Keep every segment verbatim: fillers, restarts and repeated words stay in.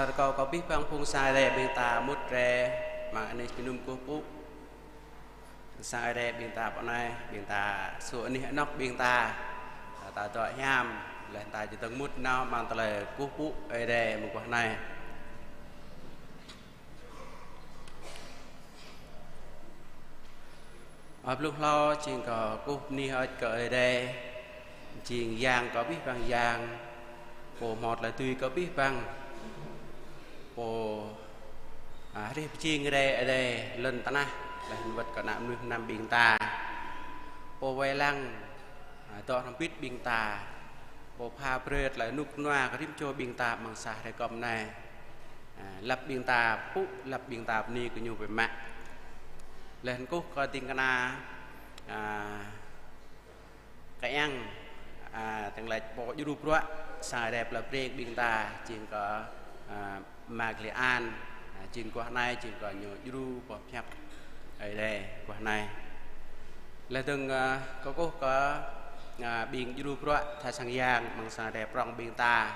Rơkâo kơ abih bang phung sang Ơi Adai ƀing ta mŭt rai amăng anih jơnum kơkuh pơpŭ. Sang Ơi Adai ƀing ta pơ anai, ƀing ta sŭ anih anŏk ƀing ta, ta dŏ hiam, laih ta či dơ̆ng mŭt nao amăng tơlơi kơkuh pơpŭ Ơi Adai mơguah anai. Ơ, blung hlâo jing kơ kơkuh bơni hơơč kơ Ơi Adai, jing Yang kơ abih bang yang, Pô hmâo tơlơi dưi kơ abih bang, Pô, a, hrih pơjing rai adai lŏn tơnah, laih anŭn wơ̆t kơ ană mơnuih mơnam ƀing ta. Pô wai lăng, a, dŏ hrŏm hơbĭt ƀing ta, Pô pha brơi tơlơi rơnŭk rơnua kơ rĭm čô ƀing ta amăng sa hrơi kơm anai. A, lăp ƀing ta pơpŭ, lăp ƀing ta bơni kơ Ñu biă mă. Laih anŭn kơkuh kơ ding kơna, a, kơ yang, a, tơng lač pô djru bruă sang Ơi Adai plei Breng ƀing ta, jing kơ, a, Ama Glian, a, jing guah anai, jing kơ ñu djru boh pơhiăp Ơi Adai guah anai. Laih dơ̆ng, a, kơkuh kơ, a, ƀing djru bruă tha sang yang amăng sang Ơi Adai prŏng ƀing ta.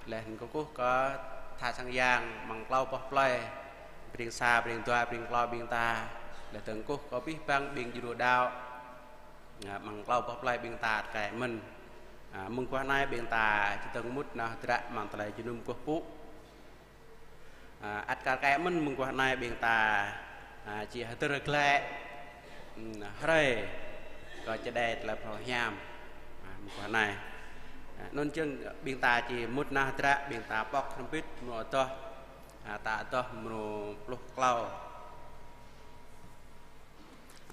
Laih kơkuh kơ tha sang yang amăng klâo boh plei, Breng Sa, Breng Dua, Breng Klâo ƀing ta. Laih dơ̆ng kơkuh kơ abih bang ƀing djru đaŏ, a, amăng klâo boh plei ƀing ta tơkai mơ̆n. A, mơguah anai ƀing ta či dơ̆ng mŭt nao hơdră amăng tơlơi jơnum kơkuh pơpŭ. A, ăt kar kaĭ mơ̆n mơguah anai ƀing ta, a, či hơdơr glaĭ, ưm, hrơi kơ čơđai tơlơi phrâo hiam, a, mơguah anai. A, anŭn jing ƀing ta či mŭt nao hơdră, ƀing ta pŏk hrŏm hơbĭt mrô adoh, a, ta adoh mrô pluh klâo.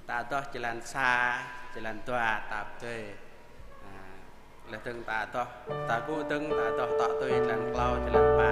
Ta adoh čơlan sa, čơlan dua, ta pơdơi. A, laih dơ̆ng ta adoh, ta gŭ dơ̆ng, ta adoh tŏ tui čơlan klâo, čơlan pă.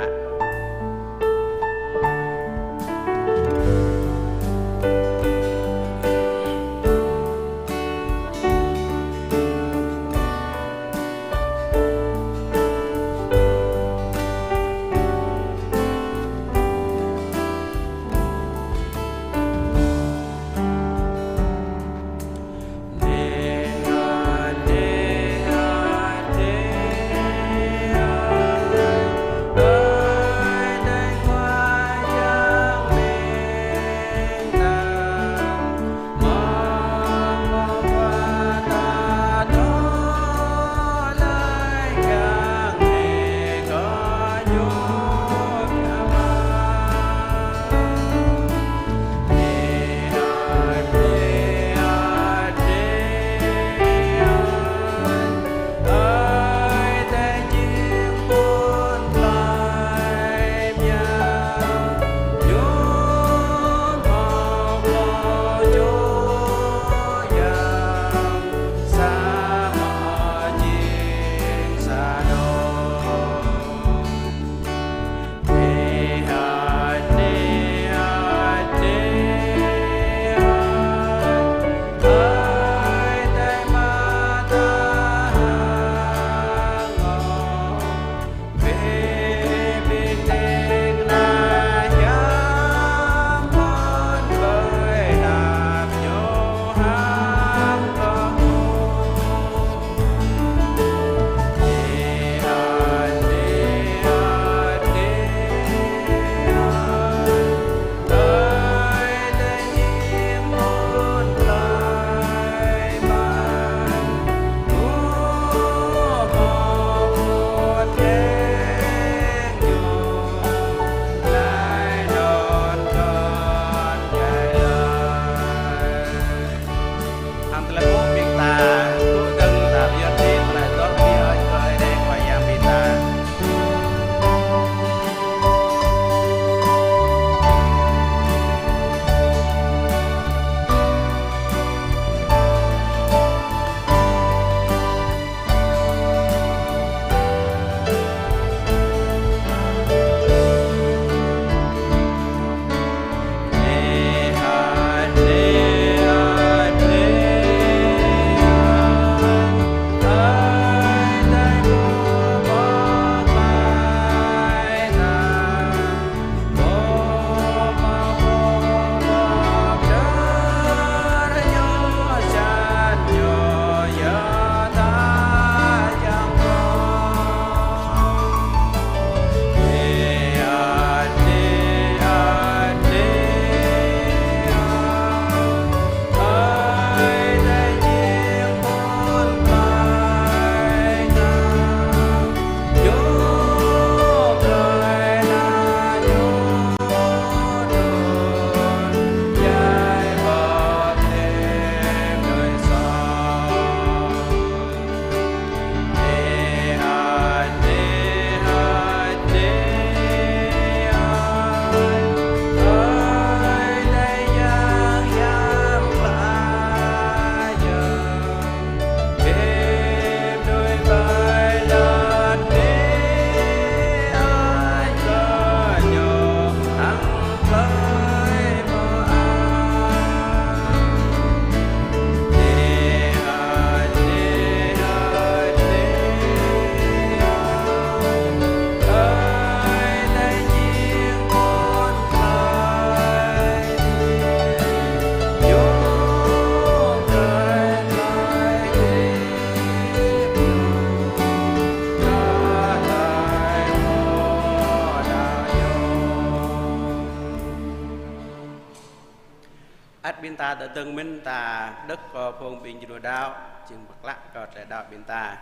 Ăt ƀing ta dơ̆ng mơ̆n ta đŏk kơ phung ƀing jru đaŏ, jing pơklă kơ tơlơi đaŏ ƀing ta.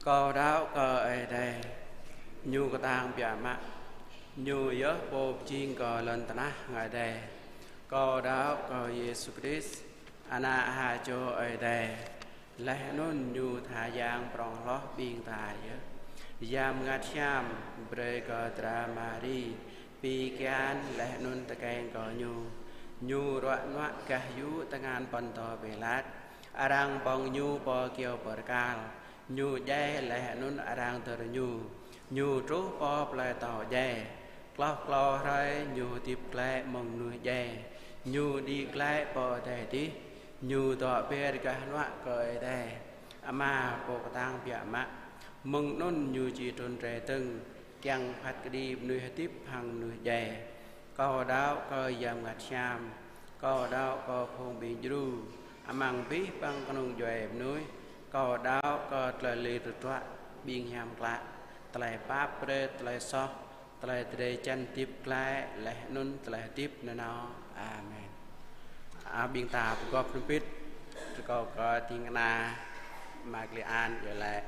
Kâo đaŏ kơ Ơi Adai, Ñu kơtang biă mă, Ñu yơh Pô pơjing kơ lŏn tơnah hăng adai. Kâo đaŏ kơ Yêsu Krist, Ană ha čô Ơi Adai, laih anŭn Ñu tha yang prŏng hloh ƀing ta yơh. Yang Bơngăt Hiam brơi kơ dra Mari pi kian laih anŭn tơkeng kơ Ñu. Ñu ruă nuă gah yŭ tơngan Pôntô Pilat. Arăng ƀơ̆ng Ñu pơ kyâo bơrkal. Ñu djai laih anŭn arăng dơr Ñu. Ñu truh pơ plơi atâo djai. Klâo klâo hrơi Ñu hơdip glaĭ mơ̆ng mơnuih djai. Ñu đĭ glaĭ pơ adai adih. Ñu dŏ ber gah hnuă kơ Ơi Adai Ama Pô kơtang biă mă. Mơ̆ng anŭn Ñu či trŭn rai dơ̆ng, kiăng phat kơđi mơnuih hơdip hăng mơnuih djai. Kâo đaŏ kơ Yang Bơngăt Hiam, kâo đaŏ kơ phung ƀing jru, amăng abih bang kơnung djuai mơnuih, kâo đaŏ kơ tơlơi lir tơdruă ƀing hiam klă, tơlơi pap brơi, tơlơi soh, tơlơi drơi jăn hơdip glaĭ, laih anŭn tơlơi hơdip nanao. Amen. A, ƀing ta pơgop hrŏm hơbĭt, rơkâo kơ ding kơna Ama Kli An iâu laĭ.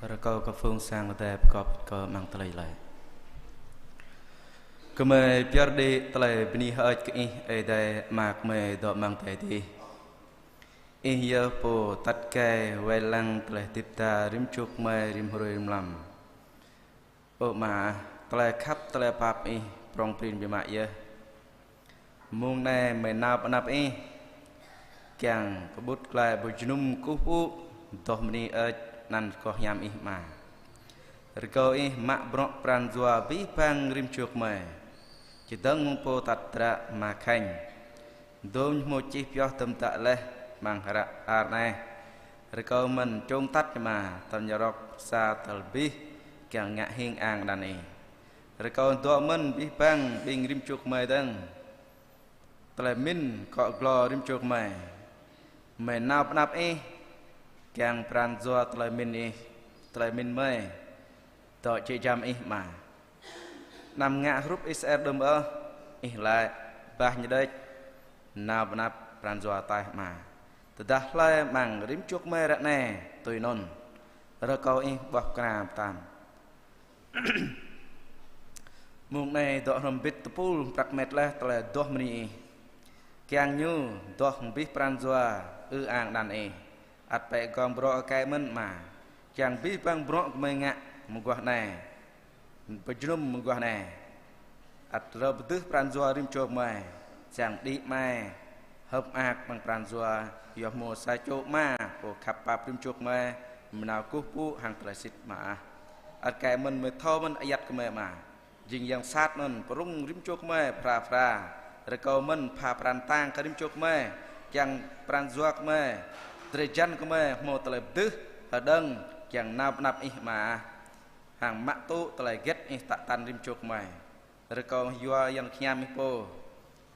Rơkâo kơ phung sang Ơi Adai pơgop kơ amăng tơlơi laĭ. Gơmơi pơyơr đĭ tơlơi bơni hơơč kơ Ih, Ơi Adai Ama gơmơi dŏ amăng adai adih. Ih yơh Pô tăt gai wai lăng tơlơi hơdip ta rĭm čô gơmơi rĭm hrơi rĭm mlam. Ơ Ama, tơlơi khăp tơlơi pap Ih prŏng prin biă mă yơh. Mông anai gơmơi nao pơ anăp Ih, kiăng pơƀut glaĭ pơjơnum kơkuh pơpŭ, dŏ bơni hơơč anăn rơgoh hiam Ih Ama. Rơkâo Ih mă bruă pran jua abih bang rĭm čô gơmơi, čơdơ̆ng mơ̆ng pô tăt dra Ama Khanh. Dôm ñu hmâo čih pioh tơm dă laih amăng hră ar anai. Rơkâo mơ̆n čŏng tăt Ama, tơl ñu rŏk sa tơl abih, kiăng ngă hing ang anăn Ih. Rơkâo dŏ mơ̆n abih bang ƀing rĭm čô gơmơi dơ̆ng. Tơlơi pơmĭn akŏ glô rĭm čô gơmơi. Gơmơi nao pơ anăp Ih, kiăng pran jua tơlơi pơmĭn Ih, tơlơi pơmĭn gơmơi dŏ jĕ jăm Ih Ama. Anăm ngă hrup Israel đưm ôh, Ih laĭ: Bah ñu đĕč, nao pơ anăp pran jua taih Ama. Tơdah hlơi amăng rĭm čô gơmơi ră anai tui anŭn, rơkâo Ih ƀuah pơkra pơtăn. Mông anai dŏ hrŏm hơbĭt tơpul prăk met laih tơlơi dŏ bơni Ih. Kiăng ñu dŏ abih pran jua ư ang anăn Ih. Ăt pĕ gơ̆ng bruă kơ gơmơi mơ̆n Ama. Kiăng abih bang bruă gơmơi ngă mơguah anai, pơjơnum mơguah anai, ăt rơ̆ pơdưh pran jua rĭm čô gơmơi, kiăng đĭ amai hơ̆k mơak amăng pran jua, yua hmâo sa čô Ama Pô khăp pap rĭm čô gơmơi, gơmơi nao kơkuh pơpŭ hăng tơlơi sĭt Ama ah. Ăt kơ mơ̆n gơmơi thâo mơ̆n ayăt gơmơi Ama. Jing yang sat anŭn pơrŭng rĭm čô gơmơi phara phara. Rơkâo mơ̆n pha pran tang kơ rĭm čô gơmơi, kiăng pran jua gơmơi, drơi jăn gơmơi hmâo tơlơi pơdưh hơđơ̆ng, kiăng nao pơ anăp Ih Ama ah, hăng mă tŭ tơlơi hơget Ih tă tăn rĭm čô gơmơi. Rơkâo yua Yang Bơngăt Hiam Ih Pô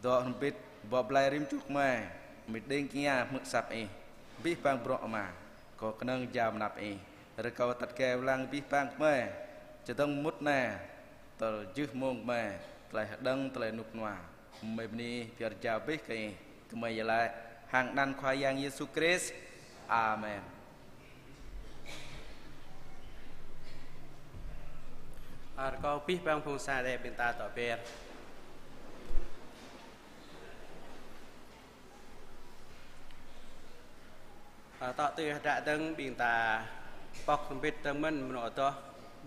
dŏ hrŏm hơbĭt, bŏ blai rĭm čô gơmơi, gơmơi đing kia hmư̆ asăp Ih, abih bang bruă Ama, kơ kơnơ̆ng jao pơ anăp Ih. Rơkâo tăt gai wai lăng abih bang gơmơi, čơdơ̆ng mơ̆ng anai tơl jưh mông gơmơi, tơlơi hơđơ̆ng, tơlơi rơnŭk rơnua. Gơmơi bơni pơyơr jao abih kơ Ih, gơmơi iâu laĭ hăng anăn Khua Yang Yêsu Krist. Amen. Rơkâo abih bang phung sang Ơi Adai ƀing ta dŏ ber. Ơ, tŏ tui hơdră dơ̆ng ƀing ta pŏk hơbĭt dơ̆ng mơ̆n mrô adoh,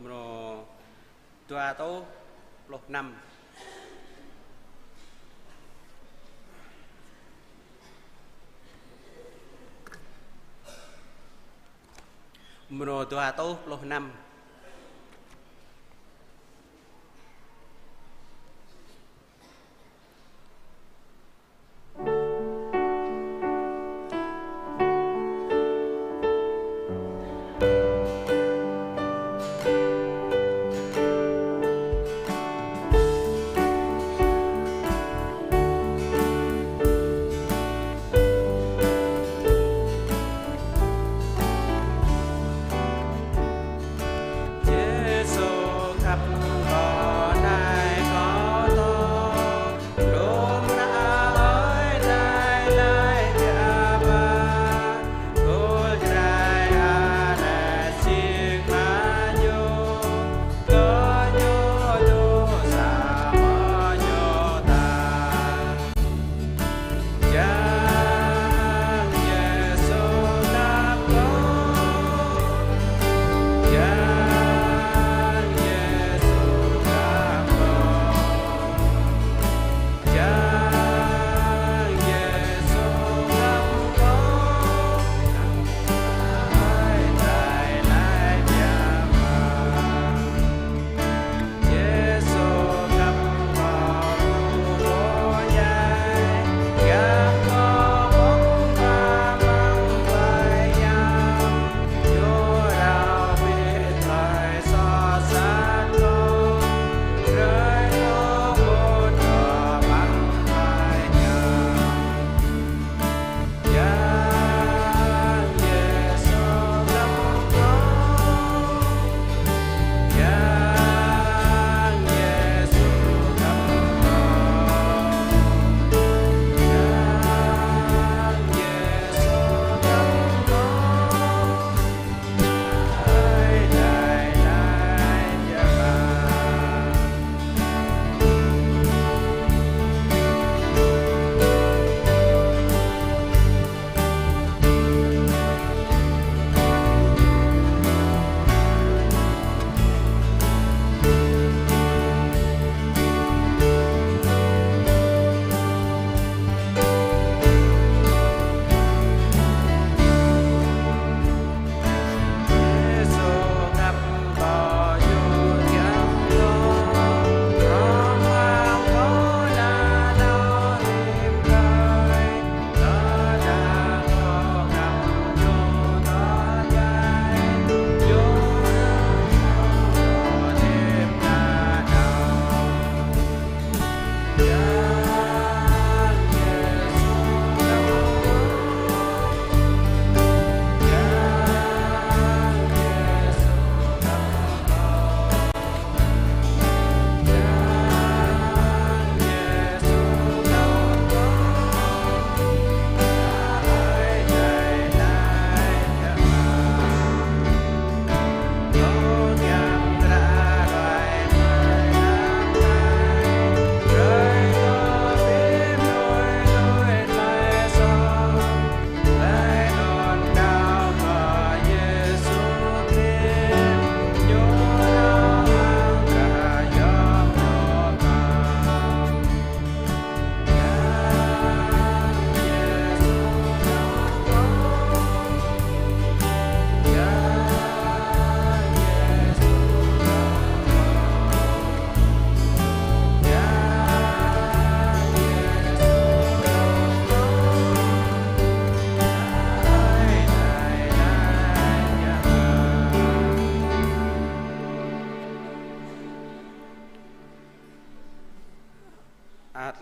mrô dua rơtuh pluh năm. Mrô dua rơtuh pluh năm.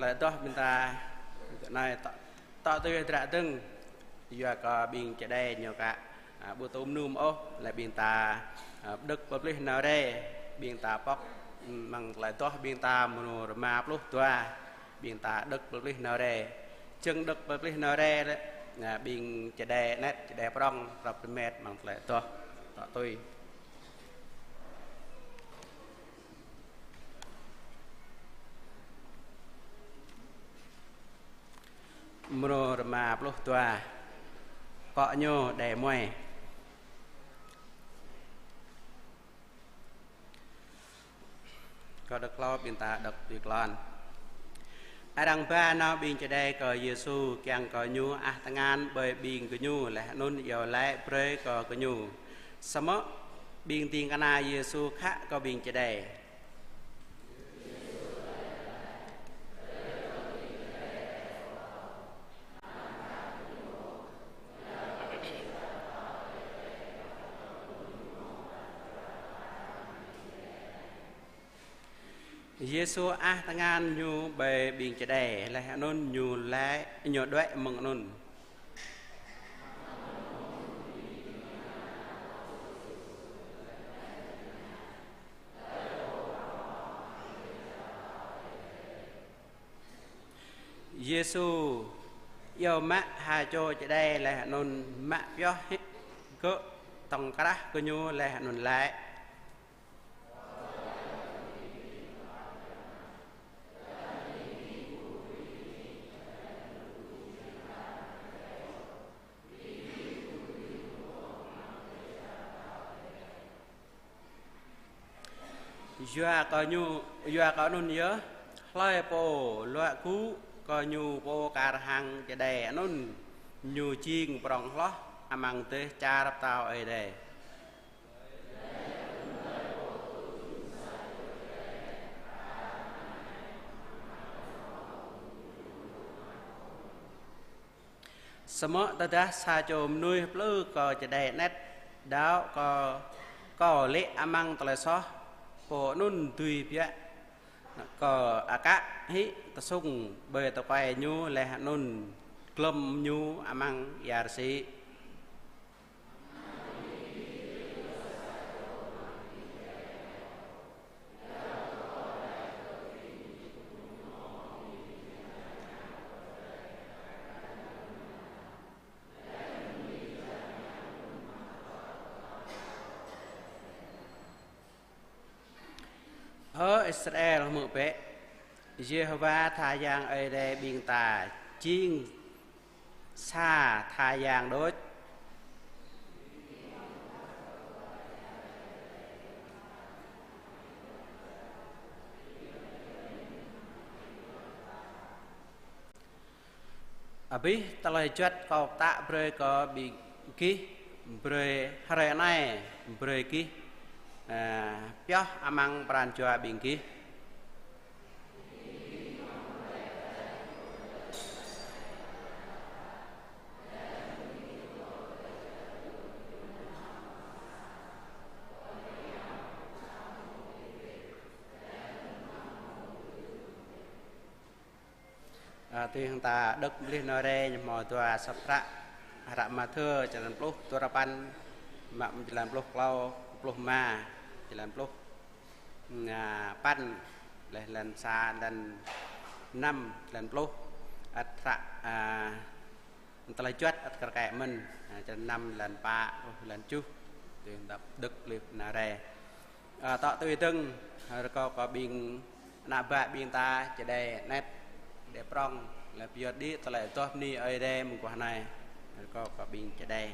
Tơdah ƀing ta, anai tŏ, tŏ tui hơdră dơ̆ng, yua kơ ƀing Čơđai ñu ka, a, ƀu tŭ mơnum ôh, lĕ ƀing ta, a, đŏk pơplih nao rai, ƀing ta pŏk, ưm, amăng tơlơi adoh ƀing ta mrô rơma pluh dua, ƀing ta đŏk pơplih nao rai. Čơ̆ng đŏk pơplih nao rai lĕ, a, ƀing Čơđai anet, Čơđai prŏng, prăp rơmet amăng tơlơi adoh, tŏ tui. Mrô rơma pluh dua. Akŏ ñu đe muai. Kâo đŏk klâo, ƀing ta đŏk tui klon. Arăng ba nao ƀing Čơđai kơ Yêsu kiăng kơ ñu ah tơngan ƀơi ƀing gơñu laih anŭn iâu laĭ brơi kơ gơñu. Samơ̆ ƀing ding kơna Yêsu khă kơ ƀing Čơđai. Yêsu ah tơngan ñu ƀơi ƀing Čơđai, laih anŭn ñu laĭ, ñu đuaĭ mơ̆ng anŭn. Yêsu iâu mă ha čô Čơđai laih anŭn mă pioh hĭ gơ̆ tŏng krah gơñu laih anŭn laĭ: Yua kơ ñu, yua kơ anŭn yơh, hlơi pô luă gŭ kơ ñu pô kar hăng Čơđai anŭn, ñu jing prŏng hloh amăng dêh čar pơtao Ơi Adai. Samơ̆ tơdah sa čô mơnuih plư kơ Čơđai anet đaŏ kơ Kâo lê̆ amăng tơlơi soh, pô anŭn dưi biă kơ akă hĭ tơsŭng ƀơi tơkuai ñu laih anŭn glŏm ñu amăng ia rơsĭ. Ơ Israel, hmư̆ bĕ, Yêhôwa tha yang Ơi Adai ƀing ta jing sa tha yang đôč. Abih tơlơi juăt Kâo pơtă brơi kơ ƀing gih, brơi hrơi anai, brơi gih, a, pioh amăng pran jua ƀing gih. A, tui hăng ta đŏk pơplih nao rai ñu hmâo dua sŏp hră, hră Mathiơ, črăn pluh, dua rơpăn, mă jơlan pluh klâo, pluh rơma, jơlan pluh, a, păn, laih jơlan sa, jơlan năm, jơlan pluh, ăt hră, a, Tơlơi juăt ăt kar kaĭ mơ̆n, a, črăn năm, jơlan pă, ơ, jơlan tơjuh, tui hăng ta đŏk pơplih nao rai. A, tŏ tui dơ̆ng, rơkâo kơ ƀing ană bă ƀing ta, Čơđai anet, Čơđai prŏng, lĕ pơyơr đĭ tơlơi adoh bơni Ơi Adai mơguah anai, rơkâo kơ ƀing Čơđai.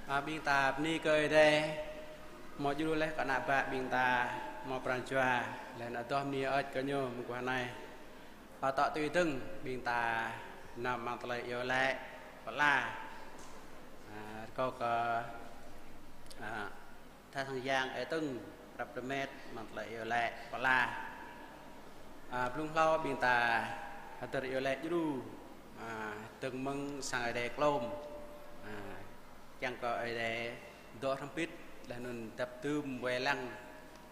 A, ƀing ta bơni kơ Ơi Adai, hmâo djru laih kơ ană bă ƀing ta, hmâo pran jua, laih anŭn adoh bơni hơơč kơ ñu mơguah anai. Pơtô tui dơ̆ng ƀing ta nao amăng tơlơi iâu laĭ pơala. A, rơkâo kơ, a, Tha sang yang ơi tơ̆ng răp rơmet amăng tơlơi iâu laĭ pơala. A, blung hlâo ƀing ta hơdơr iâu laĭ djru, a, dơ̆ng mơ̆ng sang Ơi Adai klôm. A, kiăng kơ Ơi Adai dŏ hrŏm hơbĭt, laih anŭn dăp dưm wai lăng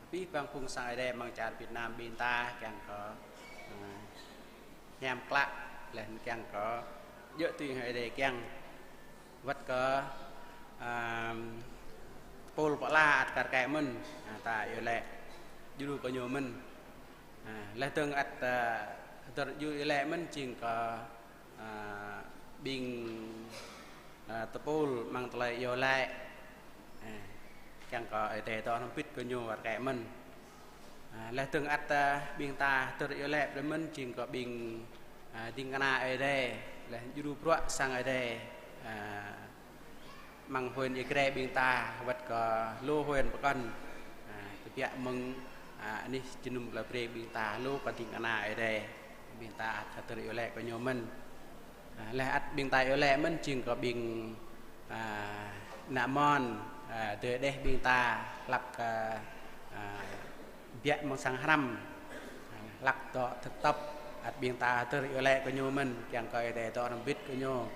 abih bang phung sang Ơi Adai amăng čar Việt Nam ƀing ta, kiăng kơ, a, hiam klă, laih anŭn kiăng kơ djơ̆ tui hăng Ơi Adai kiăng. Wơ̆t kơ, a, tơpul pơala ăt kar kaĭ mơ̆n, a, ta iâu laĭ djru kơ ñu mơ̆n. A, laih dơ̆ng ăt, a, hơdơr djru iâu laĭ mơ̆n jing kơ, a, ƀing, a, tơpul amăng tơlơi iâu laĭ. A, kiăng kơ Ơi Adai dŏ hrŏm hơbĭt kơ ñu kar kaĭ mơ̆n. A, laih dơ̆ng ăt, a, ƀing ta hơdơr iâu laĭ brơi mơ̆n jing kơ ƀing, a, ding kơna Ơi Adai, laih djru bruă sang Ơi Adai, a, amăng huyện Ia Grai ƀing ta, wơ̆t kơ lu huyện pơkŏn, a, tơbiă mơ̆ng, a, anih jơnum plơi Breng ƀing ta, lu kơ ding kơna Ơi Adai, ƀing ta ăt hơdơr iâu laĭ kơ ñu mơ̆n. A, laih ăt ƀing ta iâu laĭ mơ̆n jing kơ ƀing, a, ană mon, a, adơi đeh ƀing ta, hlăk, a, a, biă mơ̆ng sang hrăm, a, hlăk dŏ thực tập, ăt ƀing ta hơdơr iâu laĭ kơ ñu mơ̆n, kiăng kơ Ơi Adai dŏ hrŏm hơbĭt kơ ñu.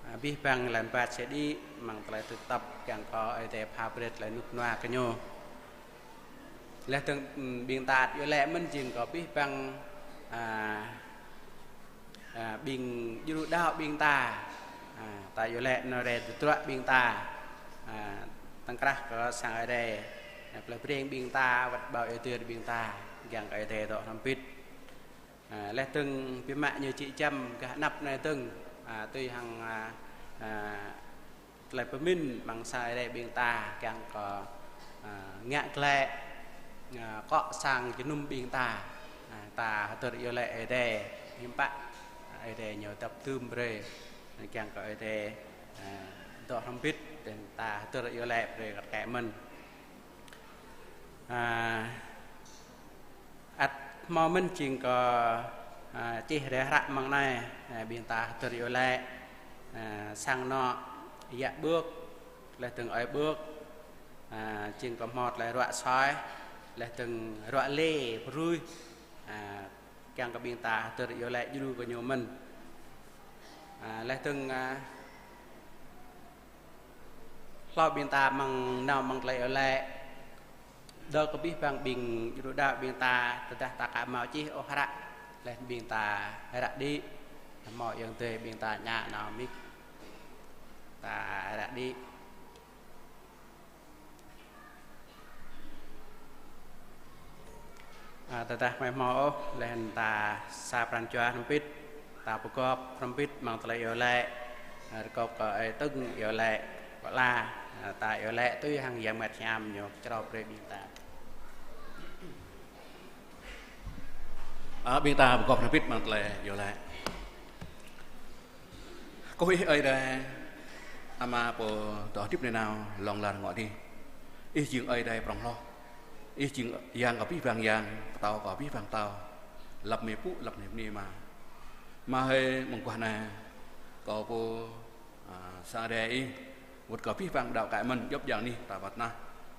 A, abih bang lăn bă sĭt đĭ amăng tơlơi thực tập, kiăng kơ Ơi Adai pha brơi tơlơi rơnŭk rơnua kơ ñu. Laih dơ̆ng, ưm, ƀing ta ăt iâu laĭ mơ̆n jing kơ abih bang, a, a, ƀing djru đaŏ ƀing ta, a, ta iâu laĭ nao rai tơdruă ƀing ta, a, tơ̆ng krah kơ sang Ơi Adai, a, plơi Breng ƀing ta, wơ̆t ƀâo Ơi Adai ƀing ta, kiăng kơ Ơi Adai dŏ hrŏm hơbĭt. A, laih dơ̆ng biă mă ñu či čăm gah anăp anai dơ̆ng, a, tui hăng, a, a, tơlơi pơmĭn amăng sang Ơi Adai ƀing ta kiăng kơ, a, ngă glaĭ, a, akŏ sang jơnum ƀing ta, a, ta hơdơr iâu laĭ Ơi Adai, hiư̆m pă, a, Ơi Adai ñu dăp dưm brơi, kiăng kơ Ơi Adai, a, dŏ hrŏm hơbĭt, laih ta hơdơr iâu laĭ brơi kar kaĭ mơ̆n. A, ăt hmâo mơ̆n jing kơ, a, čih rai hră amăng anai, a, ƀing ta hơdơr iâu laĭ, a, sang anŏ, yă ƀơ̆k, laih dơ̆ng ơi ƀơ̆k, a, jing kơ hmâo tơlơi ruă soi, laih dơ̆ng ruă lê, pơruih, a, kiăng kơ ƀing ta hơdơr iâu laĭ djru kơ ñu mơ̆n. A, laih dơ̆ng, a, hlâo ƀing ta amăng nao amăng tơlơi iâu laĭ, dŏ kơ abih bang ƀing djru đaŏ ƀing ta, tơdah ta aka hmâo čih ôh hră, laih ƀing ta hră đĭ, hmâo ayŏng adơi ƀing ta ñă nao mik, ta hră đĭ. A, tơdah ƀu hmâo ôh, laih anŭn ta sa pran jua hrŏm hơbĭt, ta pơgop hrŏm hơbĭt amăng tơlơi iâu laĭ, a, rơkâo kơ ơi tơ̆ng iâu laĭ pơala, a, ta iâu laĭ tui hăng Yang Bơngăt Hiam ñu pơčrâo brơi ƀing ta. A, ƀing ta pơgop hrŏm hơbĭt amăng tơlơi iâu laĭ. Kơkuh Ih Ơi Adai, Ama Pô dŏ hơdip nanao, hlŏng lar rơngot Ih. Ih jing Ơi Adai prŏng hloh. Ih jing Yang kơ abih bang yang, Pơtao kơ abih bang pơtao. Lăp mơ̆ng pŭ, lăp mơ̆ng bơni Ama. Ama hơi, mơguah anai, kâo pô, a, sang Ơi Adai Ih, wơ̆t kơ abih bang đaŏ kơ mơ̆n, djŏp djang anih ta pơtnah.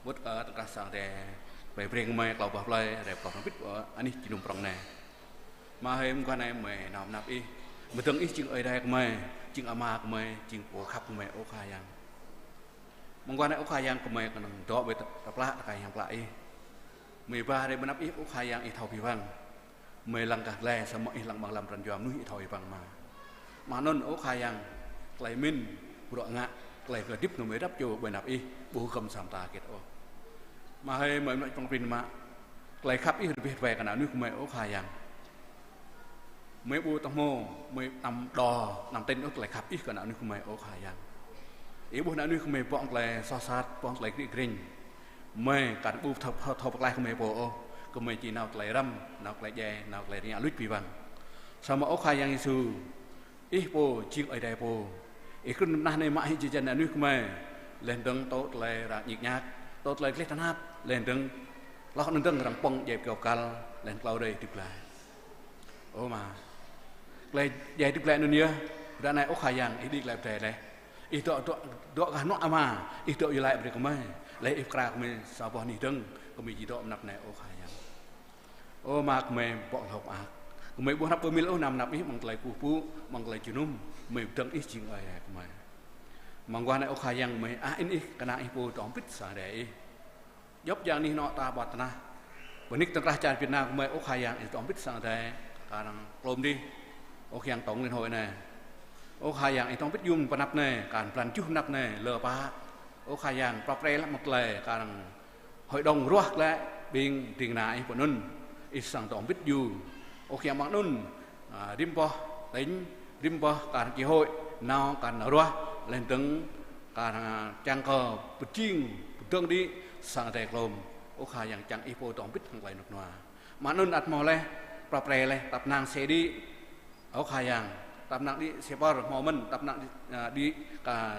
Wơ̆t kơ tơkrah sang Ơi Adai, plơi Breng gơmơi, klâo boh plơi, rai pơgop hrŏm hơbĭt, a, anih jơnum prŏng anai. Ama hơi, mơguah anai gơmơi nao pơ anăp Ih. Mơ̆ng dơ̆ng Ih jing Ơi Adai gơmơi, jing Ama gơmơi, jing Pô khăp gơmơi, ơ Khua Yang. Mơguah anai, ơ Khua Yang, gơmơi kơnơ̆ng dŏ ƀơi tơplah tơkai hiam klă Ih. Gơmơi ba rai pơ anăp Ih, ơ Khua Yang, Ih thâo abih bang. Gơmơi lăng gah glai, samơ̆ Ih lăng amăng lăm pran jua mơnuih, Ih thâo abih bang mơ̆n. Mơ̆ng anŭn, ơ Khua Yang, tơlơi pơmĭn, bruă ngă, tơlơi kơ hơdip gơmơi rơđăp čô ƀơi anăp Ih, ƀu hơgŏm sa mơta hơget ôh. Ama hơi, gơmơi mơnuă prŏng prin mă, tơlơi khăp Ih rơbeh rơbai kơ ană mơnuih gơmơi, ơ Khua Yang. Gơmơi ƀu tơhmô, gơmơi anăm đo, anăm tĭn ôh tơlơi khăp Ih kơ ană mơnuih gơmơi, ơ Khua Yang. Ih ƀuh ană mơnuih gơmơi bŏ tơlơi soh sat, bŏ tơlơi kriê kriêng. Gơmơi kăn ƀu thâo, thâo, thâo pơklaih gơmơi pô ôh, gơmơi či nao tơlơi răm, nao tơlơi djai, nao tơlơi rơngiă luč abih bang. Samơ̆, ơ Khua Yang Yêsu, Ih pô jing Ơi Adai pô. Ih krŭn tơnah anai mă hĭ jơjan ană mơnuih gơmơi. Laih dơ̆ng tŏ tơlơi ră ñik ñak, tŏ tơlơi gleh tơnap, laih dơ̆ng hloh anŭn dơ̆ng arăng pŏng djai kơyâo kăl, laih klâo rai hơdip glaĭ. Ơ Ama, tơlơi djai hơdip glaĭ anŭn yơh, ră anai ơ Khua Yang, Ih đĭ glaĭ pơdai laih. Ih dŏ, dŏ, dŏ gah hnuă Ama, Ih dŏ iâu laĭ brơi kơ gơmơi, laih Ih pơkra kơ gơmơi sa boh anih dơ̆ng, gơmơi či dŏ mơnăp anai ơ Khua Yang. Ơ Ama, gơmơi pŏk hlâo mơak. Gơmơi ƀu hrăp ƀu mil ôh nao mơnăp Ih amăng tơlơi kơkuh pơpŭ, amăng tơlơi jơnum, gơmơi pơdơ̆ng Ih jing Ơi Adai gơmơi. Amăng guah anai ơ Khua Yang, gơmơi ah in Ih, kơnang Ih pô dŏ hơbĭt sang Ơi Adai Ih. Djŏp djang anih anŏ ta ƀơi tơnah. Bơnik tơ̆ng krah čar Việt Nam gơmơi ơ Khua Yang, Ih dŏ hơbĭt sang Ơi Adai, kar hăng klôm dih. Ơ Khua Yang tŏng lên hơi anai. Ơ Khua Yang, Ih dŏ hơbĭt yum pơ anăp anai, kar hăng blan juh anăp anai, lơ pă. Ơ Khua Yang, prŏp pre lăp mơ̆ng tơlơi, kar hăng hơi dŏng ruah glaĭ ƀing ding kơna Ih pơ anŭn, Ih sang dŏ hơbĭt yua. Ơ Khua Yang, mơ̆ng anŭn, a, rĭm boh tỉnh, rĭm boh kar hăng chi hội, nao kar hăng ruah, laih dơ̆ng kar hăng čang kơ pơjing, pơdơ̆ng đĭ sang Ơi Adai klôm. Ơ Khua Yang, čang Ih pô dŏ hơbĭt hăng tơlơi rơnŭk rơnua. Mơ̆ng anŭn ăt hmâo laih, prŏp pre laih, tăp năng xe đĭ. Ơ Khua Yang, tăp năng đĭ xe pơr hmâo mơ̆n, tăp năng đĭ, a, đĭ kar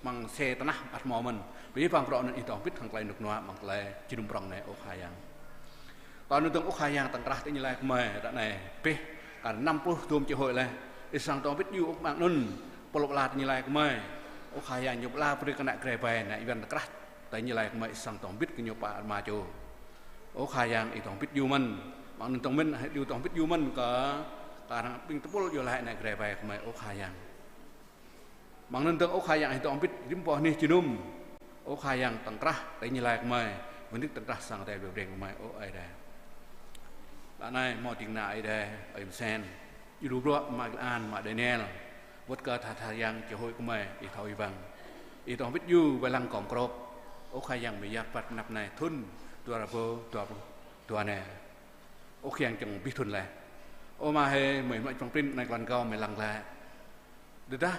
hăng xe tơnah ăt hmâo mơ̆n. Abih bang bruă anŭn Ih dŏ hơbĭt hăng tơlơi rơnŭk rơnua, amăng tơlơi jơnum prŏng anai ơ Khua Yang. Tui anŭn dơ̆ng ơ Khua Yang, tơ̆ng krah tỉnh Gia Lai gơmơi, ră anai pĕh kar năm pluh dôm chi hội laih. Ih sang dŏ hơbĭt yua ôh amăng anŭn, pơlŏ pơala tỉnh Gia Lai gơmơi. Ơ Khua Yang, ñu pơala brơi kơ ană Jrai ƀai, ană Yuan tơkrah tỉnh Gia Lai gơmơi, Ih sang dŏ hơbĭt kơ ñu pă rơma čô. Ơ Khua Yang, Ih dŏ hơbĭt yua mơ̆n. Mơ̆ng anŭn dơ̆ng mơ̆n, Ih dŏ hơbĭt yua mơ̆n kơ, kar hăng ƀing tơpul iâu laĭ ană Jrai ƀai gơmơi, ơ Khua Yang. Mơ̆ng anŭn dơ̆ng ơ Khua Yang, Ih dŏ hơbĭt rĭm boh anih jơnum. Ơ Khua Yang, tơ̆ng krah tỉnh Gia Lai gơmơi, bơnik tơ̆ng krah sang Ơi Adai ƀơi Breng gơmơi, ơ Ơi Adai. Ră anai hmâo ding kơna Ơi Adai, Ơi Mơsen, djru bruă Ama Gil An, Ama Daniel, wơ̆t kơ tha tha yang chi hội gơmơi, Ih thâo Ih wăng. Ih dŏ hơbĭt yua wai lăng gŏm krŏp. Ơ Khua Yang, gơmơi yap păt mơnăp anai thŭn dua rơbâo dua pluh dua anai. Ơ Khua Yang, čang abih thŭn laih. Ơ Ama hơi, gơmơi mơnuă čơpăng prin anai klan kâo gơmơi lăng glaĭ. Tơdah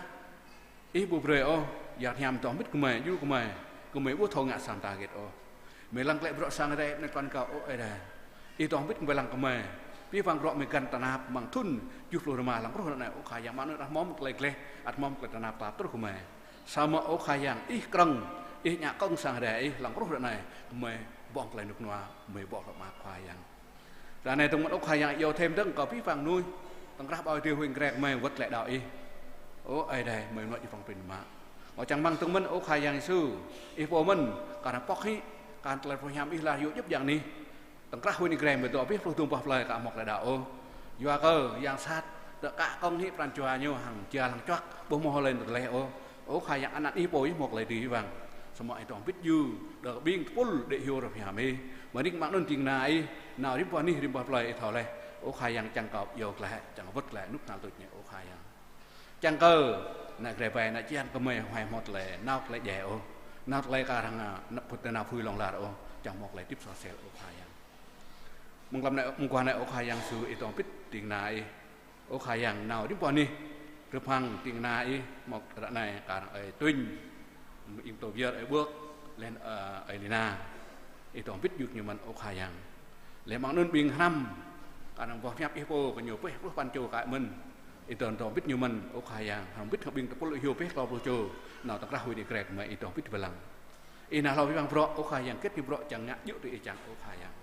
Ih ƀu brơi ôh, Yang Hiam dŏ hơbĭt gơmơi, djru gơmơi, gơmơi ƀu thâo ngă sa mơta hơget ôh. Gơmơi lăng glaĭ bruă sang Ơi Adai anai klan kâo, ơ Ơi Adai. Ih dŏ hơbĭt gơmơi lăng gơmơi. Abih bang bruă gơmơi găn tơnap amăng thŭn tơjuh pluh rơma lăng truh ră anai, ơ Khua Yang, mơ̆ng anŭn ăt hmâo mơ̆ng tơlơi gleh, ăt hmâo mơ̆ng tơlơi tơnap tap truh gơmơi. Samơ̆ ơ Khua Yang, Ih krơ̆ng, Ih ngă kơ̆ng sang Ơi Adai Ih lăng truh ră anai, gơmơi ƀơ̆ng tơlơi rơnŭk rơnua, gơmơi ƀơ̆ng hlŏm mơak Khua Yang. Ră anai dơ̆ng mơ̆n ơ Khua Yang, iâu thêm dơ̆ng kơ abih bang mơnuih tơ̆ng krah ƀơi adih huĭ hăng Jrai gơmơi wơ̆t glaĭ đaŏ Ih. Ơ Ơi Adai, gơmơi mơnuă čơpăng prin mă. Hmâo čang rơmang dơ̆ng mơ̆n ơ Khua Yang Yêsu, Ih pô mơ̆n kar hăng pŏk hĭ, kar hăng tơlơi pơhiăp Ih laih yua djŏp djang anih. Tơ̆ng krah huĭ hăng Jrai gơmơi dŏ abih pluh dôm boh plơi ka hmâo glaĭ đaŏ ôh. Yua kơ yang sat dŏ kă kơ̆ng hĭ pran jua ñu hăng jia lăng čuăk, ƀu hmâo hlơi nao tơleh ôh. Ơ Khua Yang, anăn Ih pô Ih hmâo tơlơi dưi wăng. Samơ̆ Ih dŏ hơbĭt yua, đơ̆ng ƀing tơpul đĕ hyu rơp hiam Ih. Bơnik mơ̆ng anŭn ding kơna Ih, nao rĭm boh anih rĭm boh plơi Ih thâo laih. Ơ Khua Yang, čang kâo iâu glaĭ, čang wơ̆t glaĭ, rơnŭk rơnal tuč anai ơ Khua Yang. Čang kơ ană Jrai ƀai, ană Čian gơmơi huai hmâo tơlơi, nao tơlơi djai ôh. Nao tơlơi kar hăng, a, nao phŭt, nao phui hlŏng lar ôh. Čang hmâo tơlơi hơdip soh sel ơ Khua Yang. Mơ̆ng klăm anai, mơ̆ng guah anai ơ Khua Yang Yêsu, Ih dŏ hơbĭt ding kơna Ih. Ơ Khua Yang, nao rĭm boh anih, rơp hăng ding kơna Ih, hmâo ră anai kar hăng Ơi Tuñ, ing tơ Vier, Ơi Ƀuăk, laih, ơ, Ơi Lina. Ih dŏ hơbĭt yua kơ ñu mơ̆n ơ Khua Yang. Laih mơ̆ng anŭn ƀing hrăm, kar hăng boh hiăp Ih pô kơ ñu pĕh pluh păn čô kar mơ̆n. Ih dŏ, dŏ hơbĭt ñu mơ̆n ơ Khua Yang, hrăm hơbĭt hăng ƀing tơpul ih hyu pĕh klâo pluh čô, nao tơ̆ng krah huĭ hăng Jrai gơmơi, Ih dŏ hơbĭt wai lăng. Ih nao hlâo abih bang bruă ơ Khua Yang, hơget ñu bruă čang ngă djơ̆ tui Ih čang ơ Khua Yang.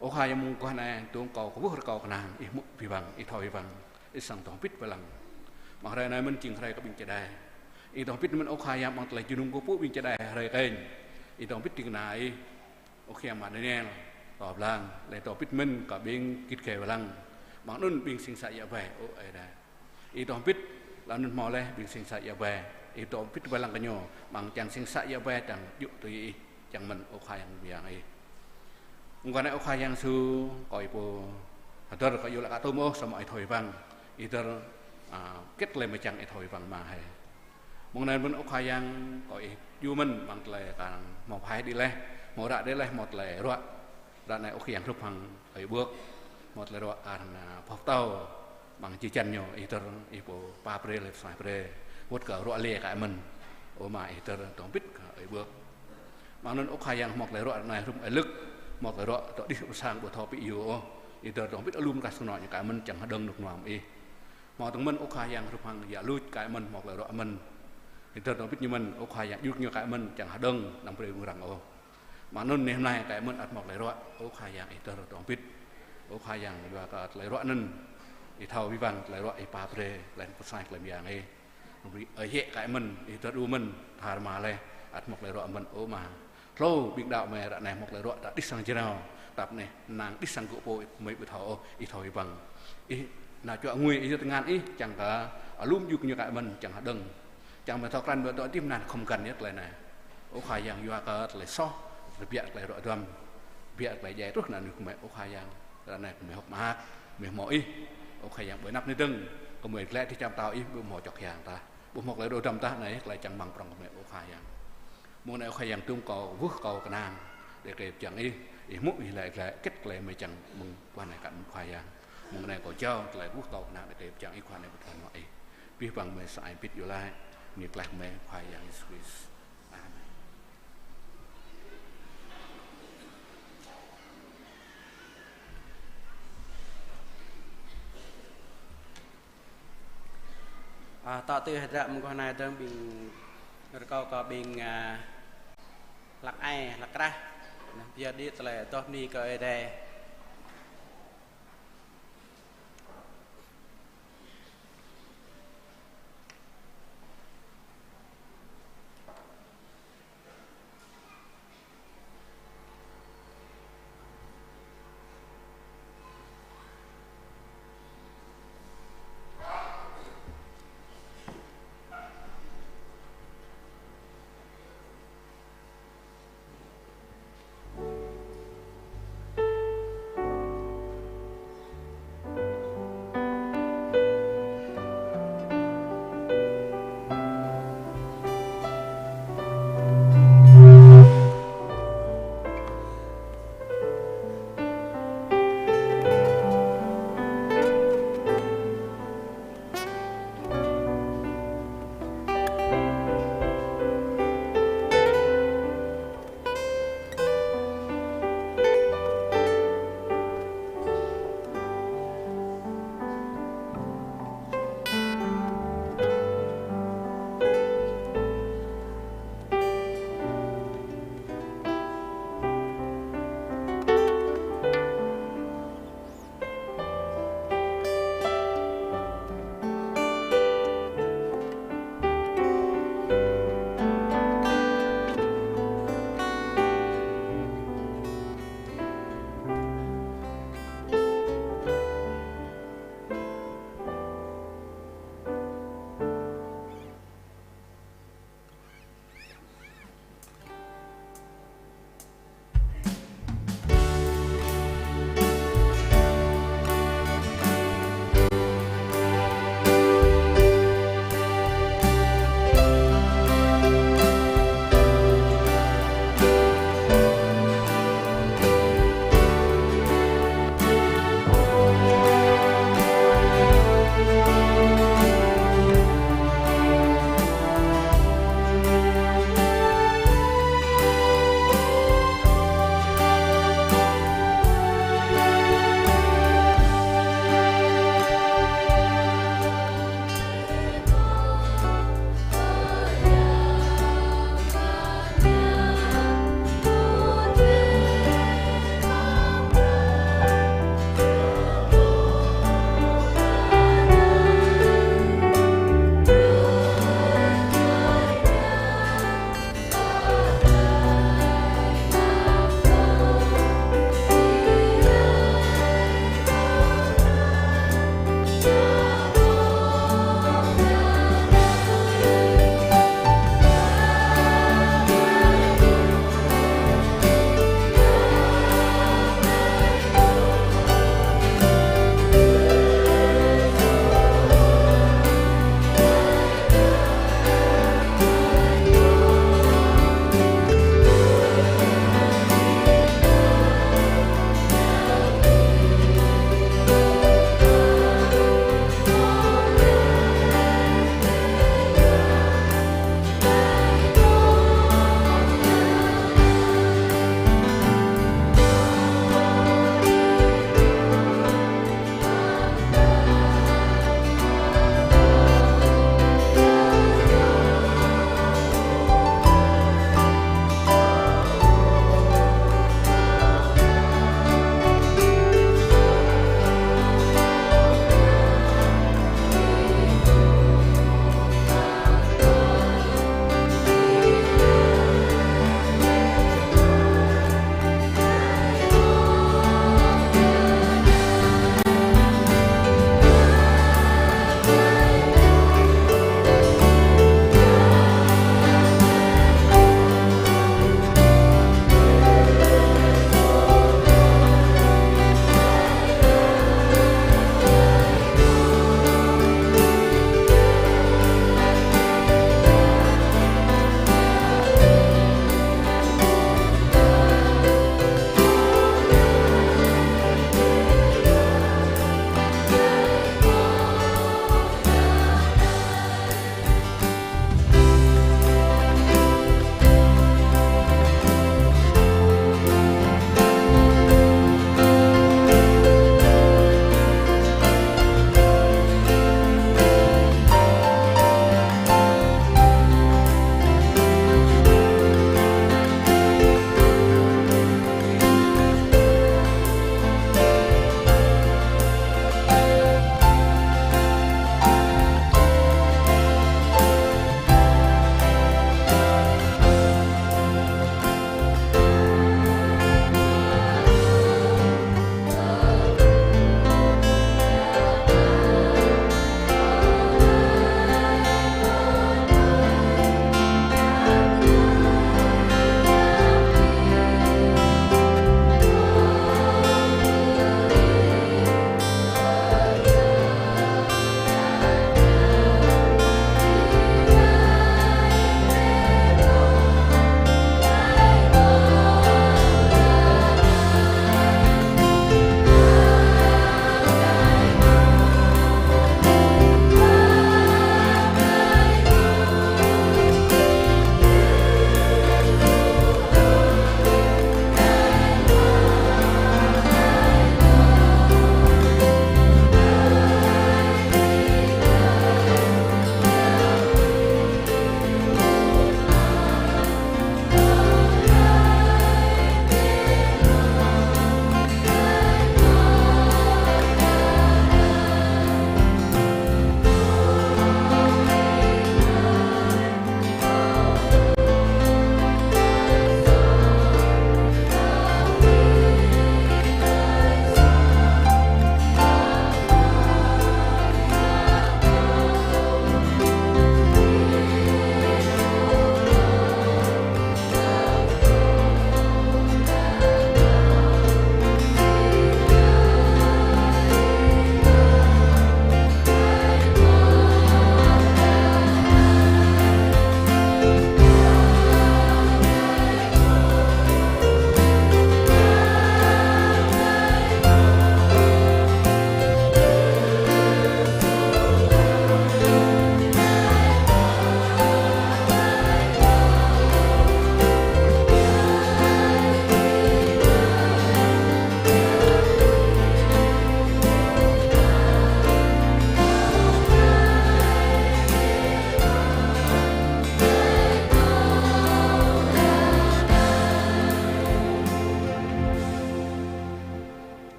Ơ Khua Yang, mơ̆ng guah anai dơ̆ng kâo kwưh rơkâo kơnang Ih hmư̆ abih bang, Ih thâo abih bang, Ih sang dŏ hơbĭt wai lăng. Mơ̆ng hrơi anai mơ̆n jing hrơi kơ ƀing čơđai. Ih dŏ hơbĭt mơ̆n ơ Khua Yang, amăng tơlơi jơnum kơkuh pơpŭ ƀing čơđai hrơi kơnh. Ih dŏ hơbĭt ding kơna Ih, ơ Khua Yang, Ama Daniel, Tŏ Blang, laih dŏ hơbĭt mơ̆n kơ ƀing git gai wai lăng. Mơ̆ng anŭn ƀing sing sa ia ƀai, ơ Ơi Adai. Ih dŏ hơbĭt, laih anŭn hmâo laih ƀing sing sa ia ƀai. Ih dŏ hơbĭt wai lăng kơ ñu, mơ̆ng čang sing sa ia ƀai čang djơ̆ tui Ih, čang mơ̆n ơ Khua Yang, Yang Ih. Mơ̆ng guah anai ơ Khua Yang Yêsu, kâo Ih pô hơdơr, kâo iâu laĭ kơ tơm ôh, samơ̆ Ih thâo abih bang. Ih hơdơr, a, hơget tơlơi mơčang Ih thâo abih bang mă hơi. Mơ̆ng anai mơ̆n ơ Khua Yang, kâo Ih djru mơ̆n, mơ̆ng tơlơi kar hmâo phai đĭ laih, hmâo ră đĭ laih, hmâo tơlơi ruă. Ră anai ơ Khua Yang hrup hăng Ơi Ƀuăk, hmâo tơlơi ruă kar hăng, a, boh pơtâo, mơ̆ng jơjăn ñu, Ih hơdơr, Ih pô pap brơi, laih pơsuaih brơi. Wơ̆t kơ ruă lĕ kar mơ̆n, ơ Ama, Ih hơdơr dŏ hơbĭt kơ Ơi Ƀuăk. Mơ̆ng anŭn ơ Khua Yang, hmâo tơlơi ruă ră anai hrup Ơi Lưk, hmâo tơlơi ruă dŏ đih pơ sang ƀu thâo pĭ yua ôh. Ih hơdơr dŏ hơbĭt alum kah sơnŏ ñu kar mơ̆n, čang hơđơ̆ng rơnŭk rơnua mơ̆ng Ih. Hmâo dơ̆ng mơ̆n ơ Khua Yang hrup hăng Yang Luč kar mơ̆n, hmâo tơlơi ruă mơ̆n. Ih dơr dŏng bĭt ñu mơ̆n, ơ Khua Yang, djru ñu kơ mơ̆n, čang hơđơ̆ng, anăm brơi rŭng răng ôh. Mơ̆ng anŭn anai hơmâo tơlơi ruă, ơ Khua Yang, ih dơr dŏng bĭt. Ơ Khua Yang, yua kơ tơlơi ruă anŭn, ih thâo wĭ wăng tơlơi ruă, ih pap brơi, laih anŭn pơsai tơlơi mơyang ih. Ih yĕ kơ mơ̆n, ih dơr đu mơ̆n, tha rơma laih, ăt hơmâo tơlơi ruă mơ̆n, ơ Ama. Hlâo ƀing đaŏ mơi ră anai hơmâo tơlơi ruă, ta đih sang jrao, tap anai, năng đih sang gŏ pô, mơi ƀu thâo ôh, ih thâo wĭ wăng. Ih nao čuă ngui, ih yơh tơngan ih, čang kơ alum djru ñu kơ mơ̆n, čang hơđơ̆ng. Čang mơi thâo krăn ƀơi tŏ tim anŭn khŏm găn yơh tơlơi anai. Ơ Khua Yang, yua kơ tơlơi soh, tơbiă tơlơi ruă duăm, tơbiă tơlơi djai truh anŭn gơmơi, ơ Khua Yang. Ră anai gơmơi hơ̆k mơak, gơmơi hơmâo ih. Ơ Khua Yang, ƀơi anăp anai dơ̆ng, gơmơi glaĭ dih čang pơtao ih, ƀu hơmâo čŏk hăng tah, ƀu hơmâo tơlơi ruă duăm tah anai, tơlơi čang rơmang prŏng gơmơi, ơ Khua Yang. Mơ̆ng anai, ơ Khua Yang, tŭm kâo, wơ̆t kâo kơnang đĭ kơ pơčang ih, ih hmư̆, ih laĭ glaĭ hơget tơlơi gơmơi čang mơ̆ng guah anai kơ mơ̆ng Khua Yang. Mơ̆ng anai kâo jao tơlơi wơ̆t kâo kơnang đĭ kơ pơčang ih, guah anai ƀu thâo mơ̆ng ih. Abih bang gơmơi sa ai bit iâu laĭ, mơ̆ng tơlơi gơmơi Khua Yang Yêsu Krist. Amen. Ơ, tŏ tui hơdră mơguah anai dơ̆ng ƀing rơkâo kơ ƀing, ơ, hlăk ai, hlăk krah. Anŭn pioh đĭ tơlơi adoh bơni kơ Ơi Adai.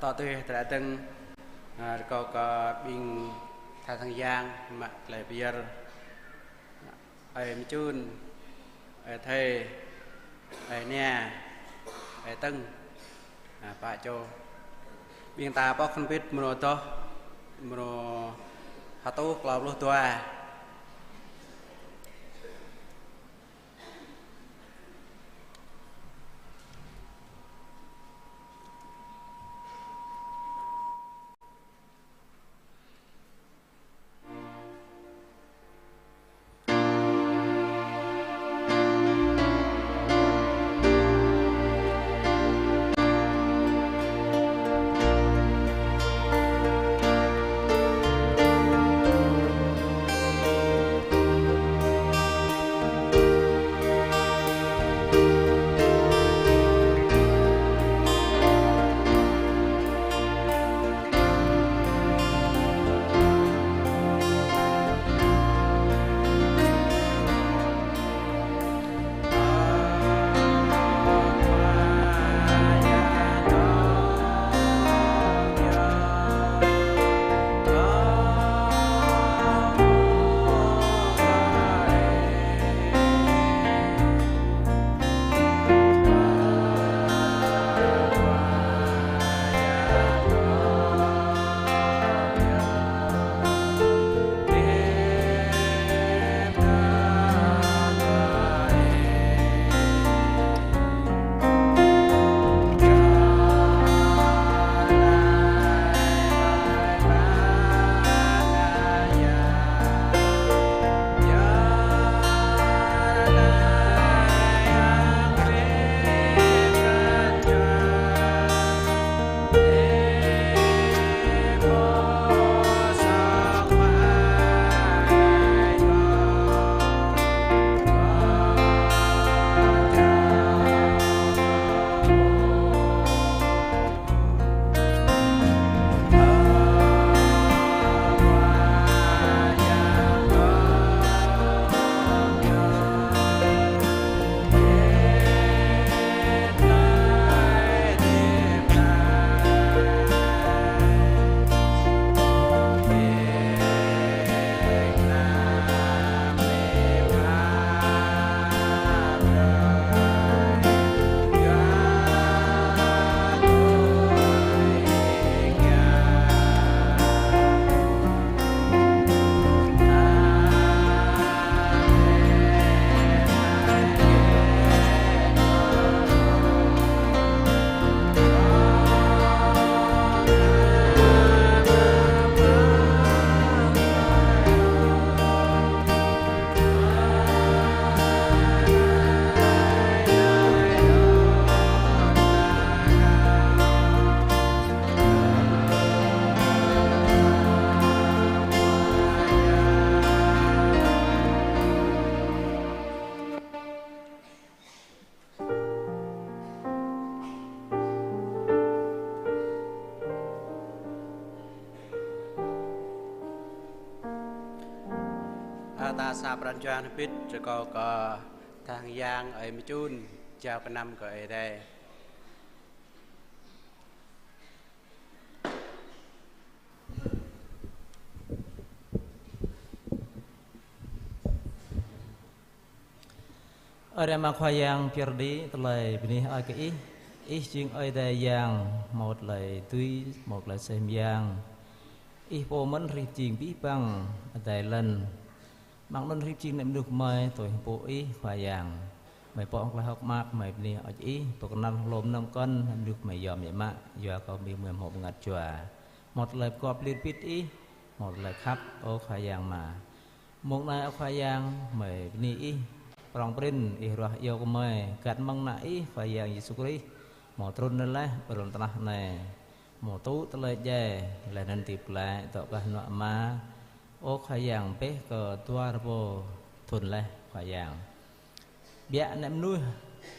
Tŏ tui tơlơi dơ̆ng, a, rơkâo kơ ƀing tha sang yang mă tơlơi pơyơr. Ơi Mčun, ơi Thê, ơi Nia, ơi Tơ̆ng, a, pă čô. Ƀing ta pŏk khăn pit mrô dŏ, mrô hơtuh klâo pluh dua. Ơ, ta sa pran jua hơbĭt rơkâo kơ tha sang yang ơi Mčun, jao gơnam kơ Ơi Adai. Ơ Ama Khua Yang, pơyơr đĭ tơlơi bơni ơi kơ Ih. Ih jing Ơi Adai Yang, hmâo tơlơi dưi, hmâo tơlơi sem yang. Ih pô mơ̆n rĭm čô abih bang adai lŏn. Amăng anŭn rĭm čô ană mơnuih gơmơi tui hơpŭ Ih Khua Yang. Gơmơi pŏk tơlơi hơ̆k mơak, gơmơi bơni ơi Ih, pơkơnăl hlô mơnơ̆ng kŏn, ană mơnuih gơmơi yom biă mă, yua kơ gơmơi hmâo bơngăt jua. Hmâo tơlơi pơgop lir bit Ih, hmâo tơlơi khăp, ơ Khua Yang Ama. Mông anai, ơ Khua Yang, gơmơi bơni Ih, prŏng prin Ih ruah iâu gơmơi, găn mơ̆ng ană Ih Khua Yang Yêsu Krist, hmâo trŭn laih pơ lŏn tơnah anai, hmâo tŭ tơlơi djai, laih anŭn hơdip glaĭ, dŏ pơ anăp Ama, ơ Khua Yang, bĕ kơ dua rơbâo thŭn laih Khua Yang. Biă ană mơnuih,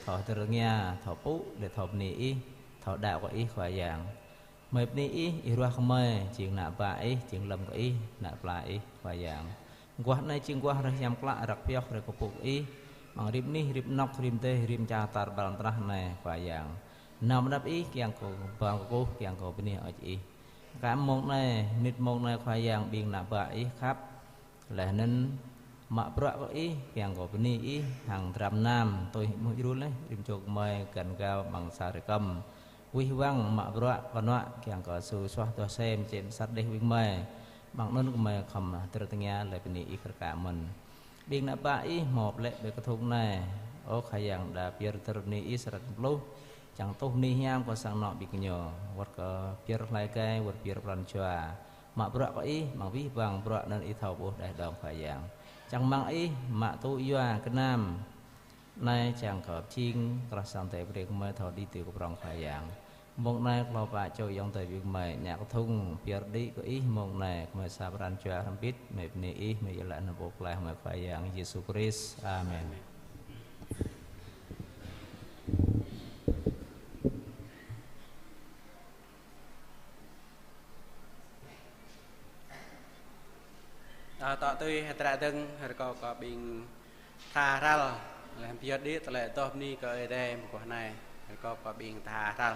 thâo hơdơr rơngiă, thâo pŭ, laih thâo bơni Ih, thâo đaŏ kơ Ih Khua Yang. Gơmơi bơni Ih, Ih ruah gơmơi, jing ană bă Ih, jing lơ̆m kơ Ih, ană pla Ih Khua Yang. Mơguah anai jing mơguah hrơi hiam klă, răk pioh, hrơi kơkuh pơpŭ kơ Ih, amăng rĭm anih, rĭm anŏ, rĭm dêh, rĭm čar tar ƀar lŏn tơnah anai Khua Yang. Nao pơ anăp Ih kiăng kơ ƀơ̆ng kơkuh, kiăng kơ bơni hơơč Ih. Kơ mông anai, mơnit mông anai Khua Yang ƀing ană bă Ih khăp. Laih anŭn mă bruă kơ Ih, kiăng kơ bơni Ih, hăng dram nam, tui hĭ mơ̆ djru laih, rĭm čô gơmơi găn gao amăng sa rơkăm. Wih wăng mă bruă kơnuă, kiăng kơ su suaih tuah sem, čem sat đeh wih gơmơi. Amăng anŭn gơmơi khŏm tơrơtơngia laih bơni Ih kar kaĭ mơ̆n. Ƀing ană bă Ih hmâo plĕ ƀơi kơthŭng anai. Ơ Khua Yang, đa pơyơr tơlơi bơni Ih srăt pluh. Čang tuh bơni hiam kơ sang anŏ ƀing gơñu. Wơ̆t kơ pơyơr hlơi gai, wơ̆t pơyơr pran jua. Mă bruă kơ Ih, amăng abih bang bruă anŭn Ih thâo ƀuh đeh đong Khua Yang. Čang mơ̆ng Ih, mă tŭ yua gơnam. Anai čang kơ pơjing, krah sang Ơi Adai brơi gơmơi thâo đĭ tui kơ prŏng Khua Yang. Mông anai klâo pă čô ayŏng adơi ƀing gơmơi, ngă kơthŭng, pơyơr đĭ kơ Ih mông anai, gơmơi sa pran jua hrŏm hơbĭt, gơmơi bơni Ih, gơmơi iâu laĭ anăn Pô Pơklaih gơmơi Khua Yang Yêsu Krist. Amen. Ơ, tŏ tui hơdră dơ̆ng, rơkâo kơ ƀing tha hrăl, laih pơyơr đĭ tơlơi adoh bơni kơ Ơi Adai mơguah anai, rơkâo kơ ƀing tha hrăl.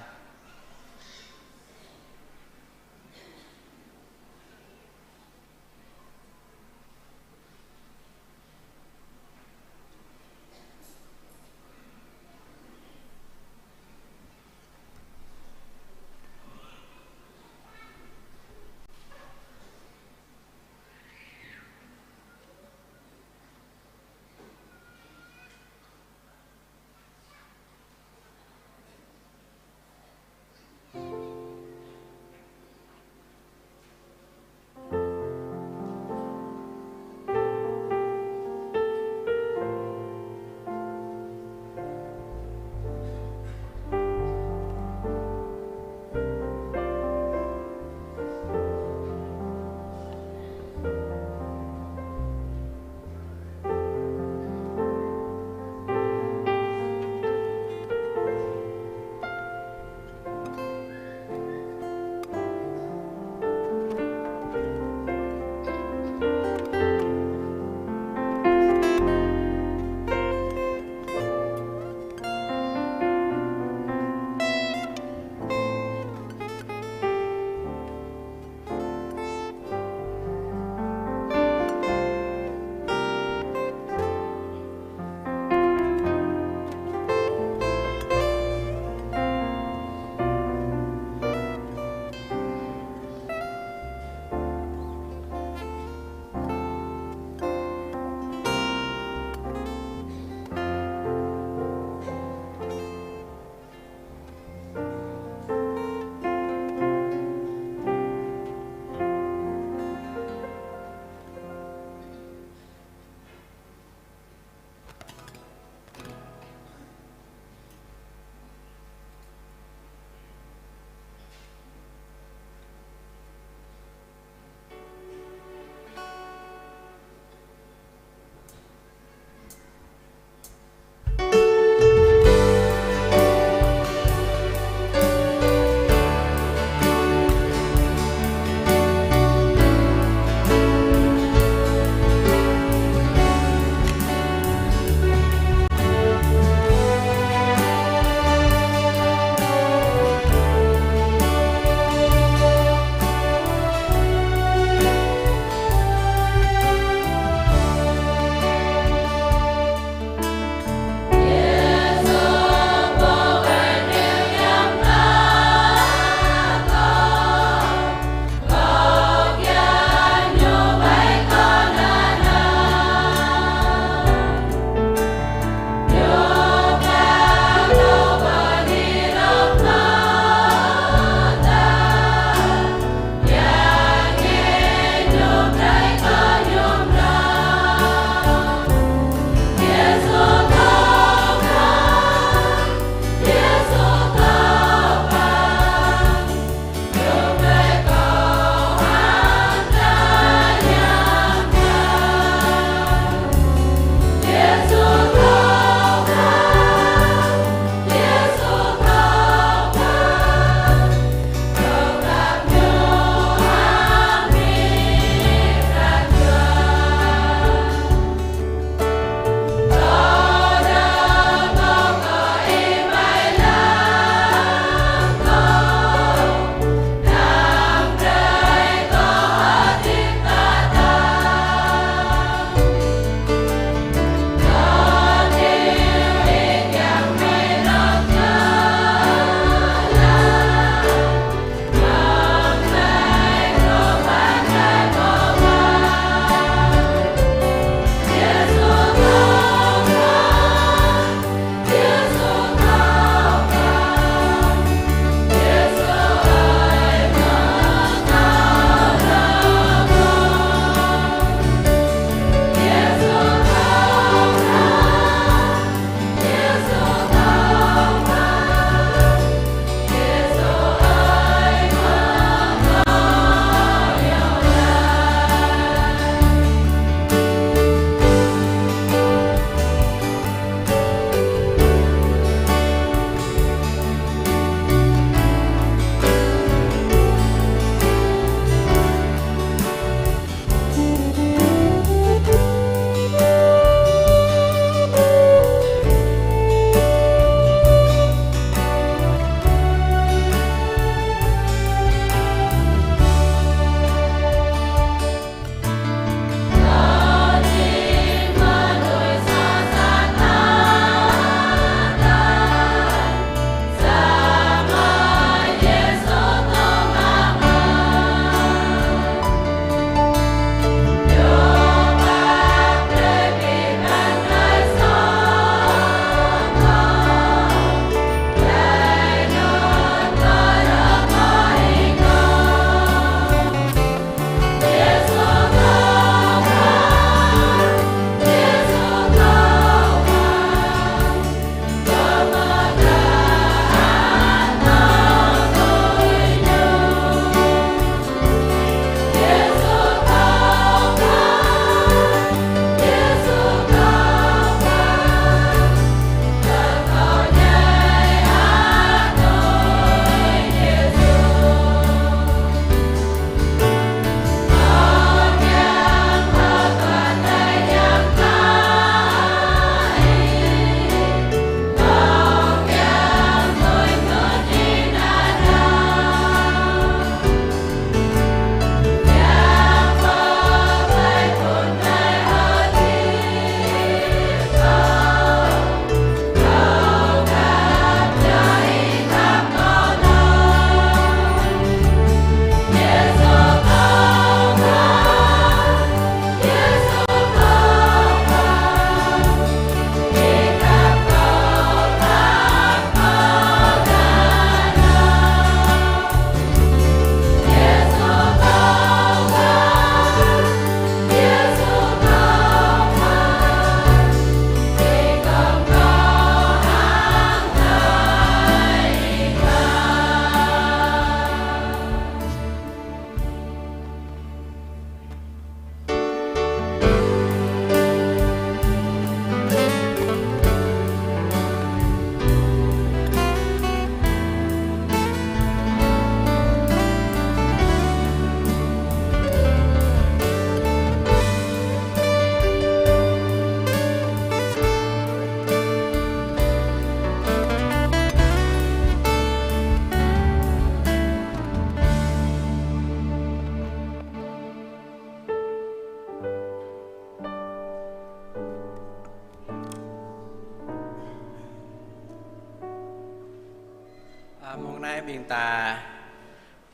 Mông anai ƀing ta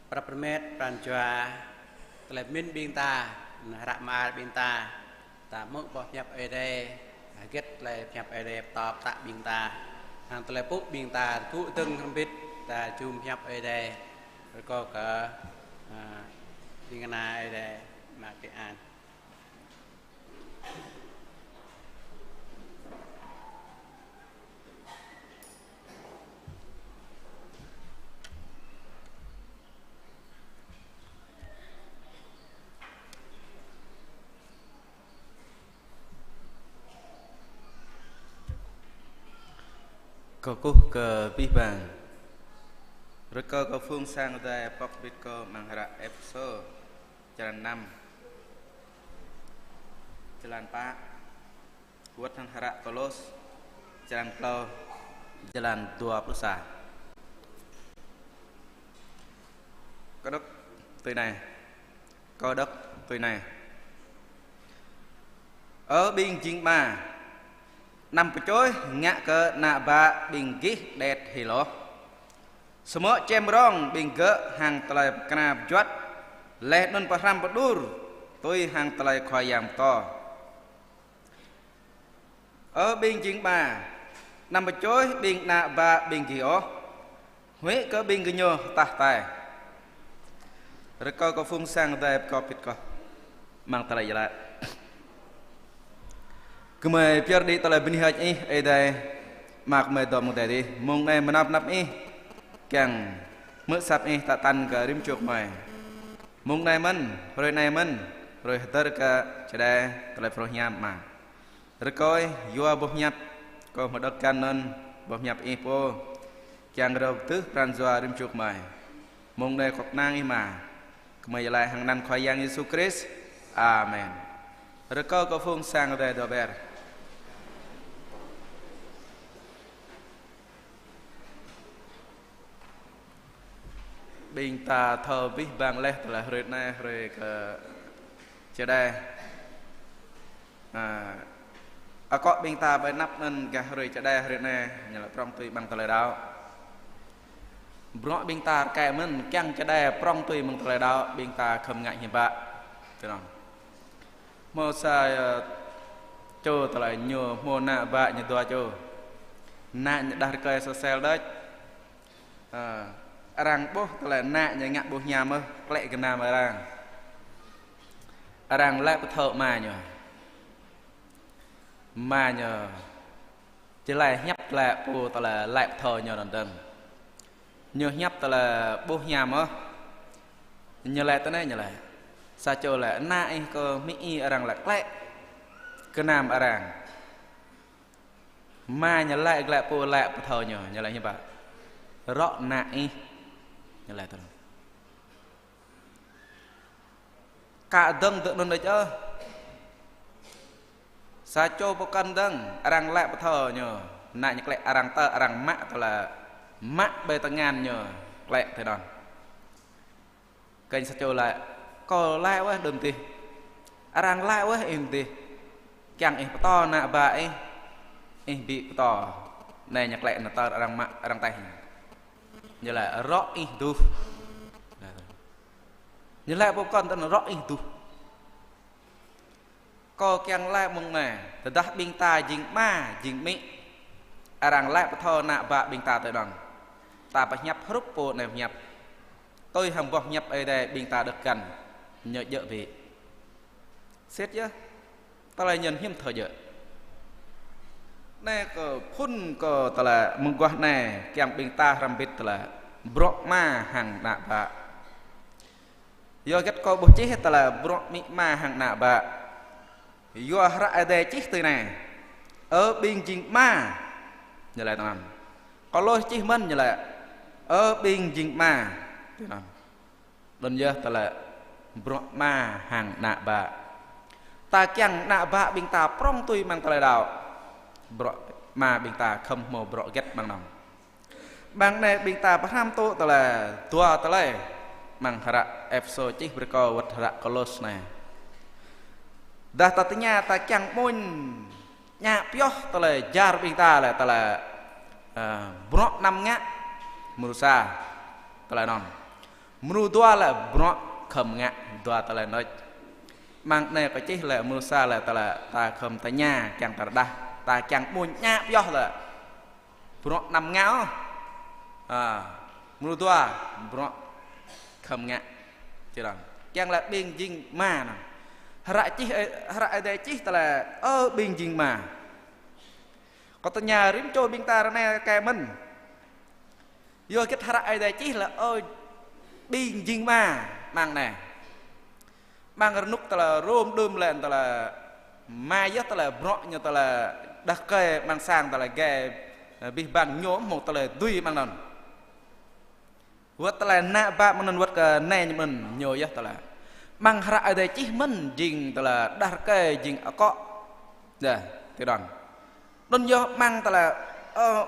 prăp rơmet pran jua, tơlơi pơmĭn ƀing ta, hră mơar ƀing ta, ta hmư̆ boh hiăp Ơi Adai, hơget tơlơi hiăp Ơi Adai pơtô pơtă ƀing ta, hăng tơlơi pơpŭ ƀing ta, tơgŭ dơ̆ng hrŏm hơbĭt, ta jum hiăp Ơi Adai, rơkâo kơ, a, ƀing kơna Ơi Adai mă tơlơi an. Kơkuh kơ abih bang. Rơkâo kơ phung sang Ơi Adai pŏk hơbĭt kơ amăng hră Êphêsô, črăn năm, jơlan pă. Wơ̆t hăng hră Kôlôs, črăn klâo, jơlan dua pluh sa. Kâo đŏk tui anai. Kâo đŏk tui anai. Ơ ƀing jing ama, anăm pơčôih ngă kơ ană bă ƀing gih đet hil ôh. Samơ̆ čem rong ƀing gơ̆ hăng tơlơi pơkra pơjuăt, laih anŭn pơhrăm pơđur tui hăng tơlơi Khua Yang pơtô. Ơ ƀing jing ama, anăm pơčôih ƀing ană bă ƀing gih ôh, huĭ kơ ƀing gơñu hơtah hơtai. Rơkâo kơ phung sang Ơi Adai pơkŏp hơbĭt kơ amăng tơlơi iâu laĭ. Gơmơi pơyơr đĭ tơlơi bơni hơơč Ih, Ơi Adai, mơak gơmơi dŏ mơ̆ng adai adih. Mông anai mơnap năp Ih, kiăng hmư̆ asăp Ih tă tăn kơ rĭm čô gơmơi. Mông anai mơ̆n, hrơi anai mơ̆n, hrơi hơdơr kơ čơđai tơlơi phrâo hiam Ama. Rơkâo Ih yua boh hiăp kâo hmâo đŏk găn anŭn, boh hiăp Ih pô, kiăng rơ̆ pơtưh pran jua rĭm čô gơmơi. Mông anai kơnang Ih Ama, gơmơi iâu laĭ hăng anăn Khua Yang Yêsu Krist. Amen. Rơkâo kơ phung sang Ơi Adai dŏ ber. Ƀing ta thâo abih bang laih tơlơi hrơi anai, hrơi kơ čơđai. A, akŏ ƀing ta ƀơi anăp anŭn gah hrơi čơđai hrơi anai, ñu laĭ prŏng tui amăng tơlơi đaŏ. Bruă ƀing ta rơkơi mơ̆n, kiăng čơđai prŏng tui amăng tơlơi đaŏ, ƀing ta khŏm ngă hiư̆m pă. Tui anŭn. Hmâo sa, ơ, čô tơlơi ñu hmâo ană bă ñu dua čô. Ană ñu đah rơkơi sosel đôč. Ơ, arăng ƀuh tơlơi ană ñu ngă ƀu hiam mơ̆n, klĕ gơnam arăng. Arăng laĭ pơthâo ama ñu. Ama ñu či laĭ hiăp tơlơi pô tơlơi laĭ pơthâo ñu anŭn dơ̆ng. Ñu hiăp tơlơi ƀu hiam mơ̆n. Ñu laĭ tui anai ñu laĭ. Sa čô laĭ, ană ih kơ amĭ ih arăng laĭ klĕ gơnam arăng. Ama ñu laĭ glaĭ pô laĭ pơthâo ñu, ñu laĭ hiư̆m pă? Rŏ ană ih. Ñu laĭ tui anŭn. Kơ dơ̆ng dơ̆ng anŭn đôč ôh. Sa čô pơkŏn dơ̆ng, arăng laĭ pơthâo ñu, ană ñu klĕ arăng tơ, arăng mă tơlơi mă ƀơi tơngan ñu, klĕ tui anŭn. Kơnh sa čô laĭ, kâo laĭ wơ̆t đơ̆m adih. Arăng laĭ wơ̆t ih adih. Kiăng ih pơtô ană bă ih, ih ƀu pơtô. Anai ñu klĕ nơtơr arăng mă, arăng taih. Ñu laĭ rŏ ih duh. Ñu laĭ pơkŏn tơl rŏ ih duh. Kâo kiăng laĭ mơ̆ng anai, tơdah ƀing ta jing ama, jing amĭ, arăng laĭ pơthâo ană bă ƀing ta tui anŭn. Ta pơhiăp hrup pô anai pơhiăp. Tui hăng boh hiăp Ơi Adai ƀing ta đŏk găn, ñu djơ̆ bĕ. Sĭt yơh, tơlơi ñu hiư̆m thâo djơ̆. Anai kâo phŭn kơ tơlơi mơguah anai, kiăng ƀing ta hrăm hơbĭt tơlơi bruă ama hăng ană bă. Yua hơget kâo ƀuh čih tơlơi bruă amĭ ama hăng ană bă. Yua hră Ơi Adai čih tui anai. Ơ ƀing jing ama. Ñu laĭ tui anŭn. Kâo lŏ čih mơ̆n ñu laĭ. Ơ ƀing jing ama. Tui anŭn. Anŭn yơh tơlơi bruă ama hăng ană bă. Ta kiăng ană bă ƀing ta prŏng tui amăng tơlơi đaŏ. Bruă ama ƀing ta khŏm hmâo bruă hơget amăng anŭn. Amăng anai ƀing ta pơhrăm tŭ tơlơi, dua tơlơi. Amăng hră Êphêsô čih brơi kơ wơ̆t hră Kôlôs anai. Dah ta tơña ta kiăng amuñ ñă pioh tơlơi jar ƀing ta lĕ tơlơi, ơ, bruă anăm ngă. Mrô sa, tơlơi anŭn. Mrô dua lĕ bruă khŏm ngă, dua tơlơi anŭn. Mơ̆ng anai kơ čih lĕ mrô sa lĕ tơlơi ta khŏm tơña, kiăng ta rơđah, ta kiăng mơñă pioh lĕ bruă anăm ngă. A, mrô dua bruă khŏm ngă. Čih anŭn. Kiăng lĕ ƀing jing ama anŭn. Hră čih, hră Ơi Adai čih tơlơi, ơ ƀing jing ama. Kâo tơña rĭm čô ƀing ta ră anai kơ mơ̆n. Yua hơget hră Ơi Adai čih lĕ ơ ƀing jing ama mơ̆ng anai. Mơ̆ng rơnŭk tơlơi Rôm đưm lĕ tơlơi ama yơh tơlơi bruă ñu tơlơi đah rơkơi amăng sang tơlơi gai, ơ, abih bang ñu hmâo tơlơi dưi mơ̆ng anŭn. Wơ̆t tơlơi ană bă mơ̆n wơ̆t kơ anai ñu mơ̆n ñu yơh tơlơi. Mơ̆ng hră Ơi Adai čih mơ̆n jing tơlơi đah rơkơi jing akŏ. Yơh, tui anŭn. Anŭn yơh mơ̆ng tơlơi, ơ,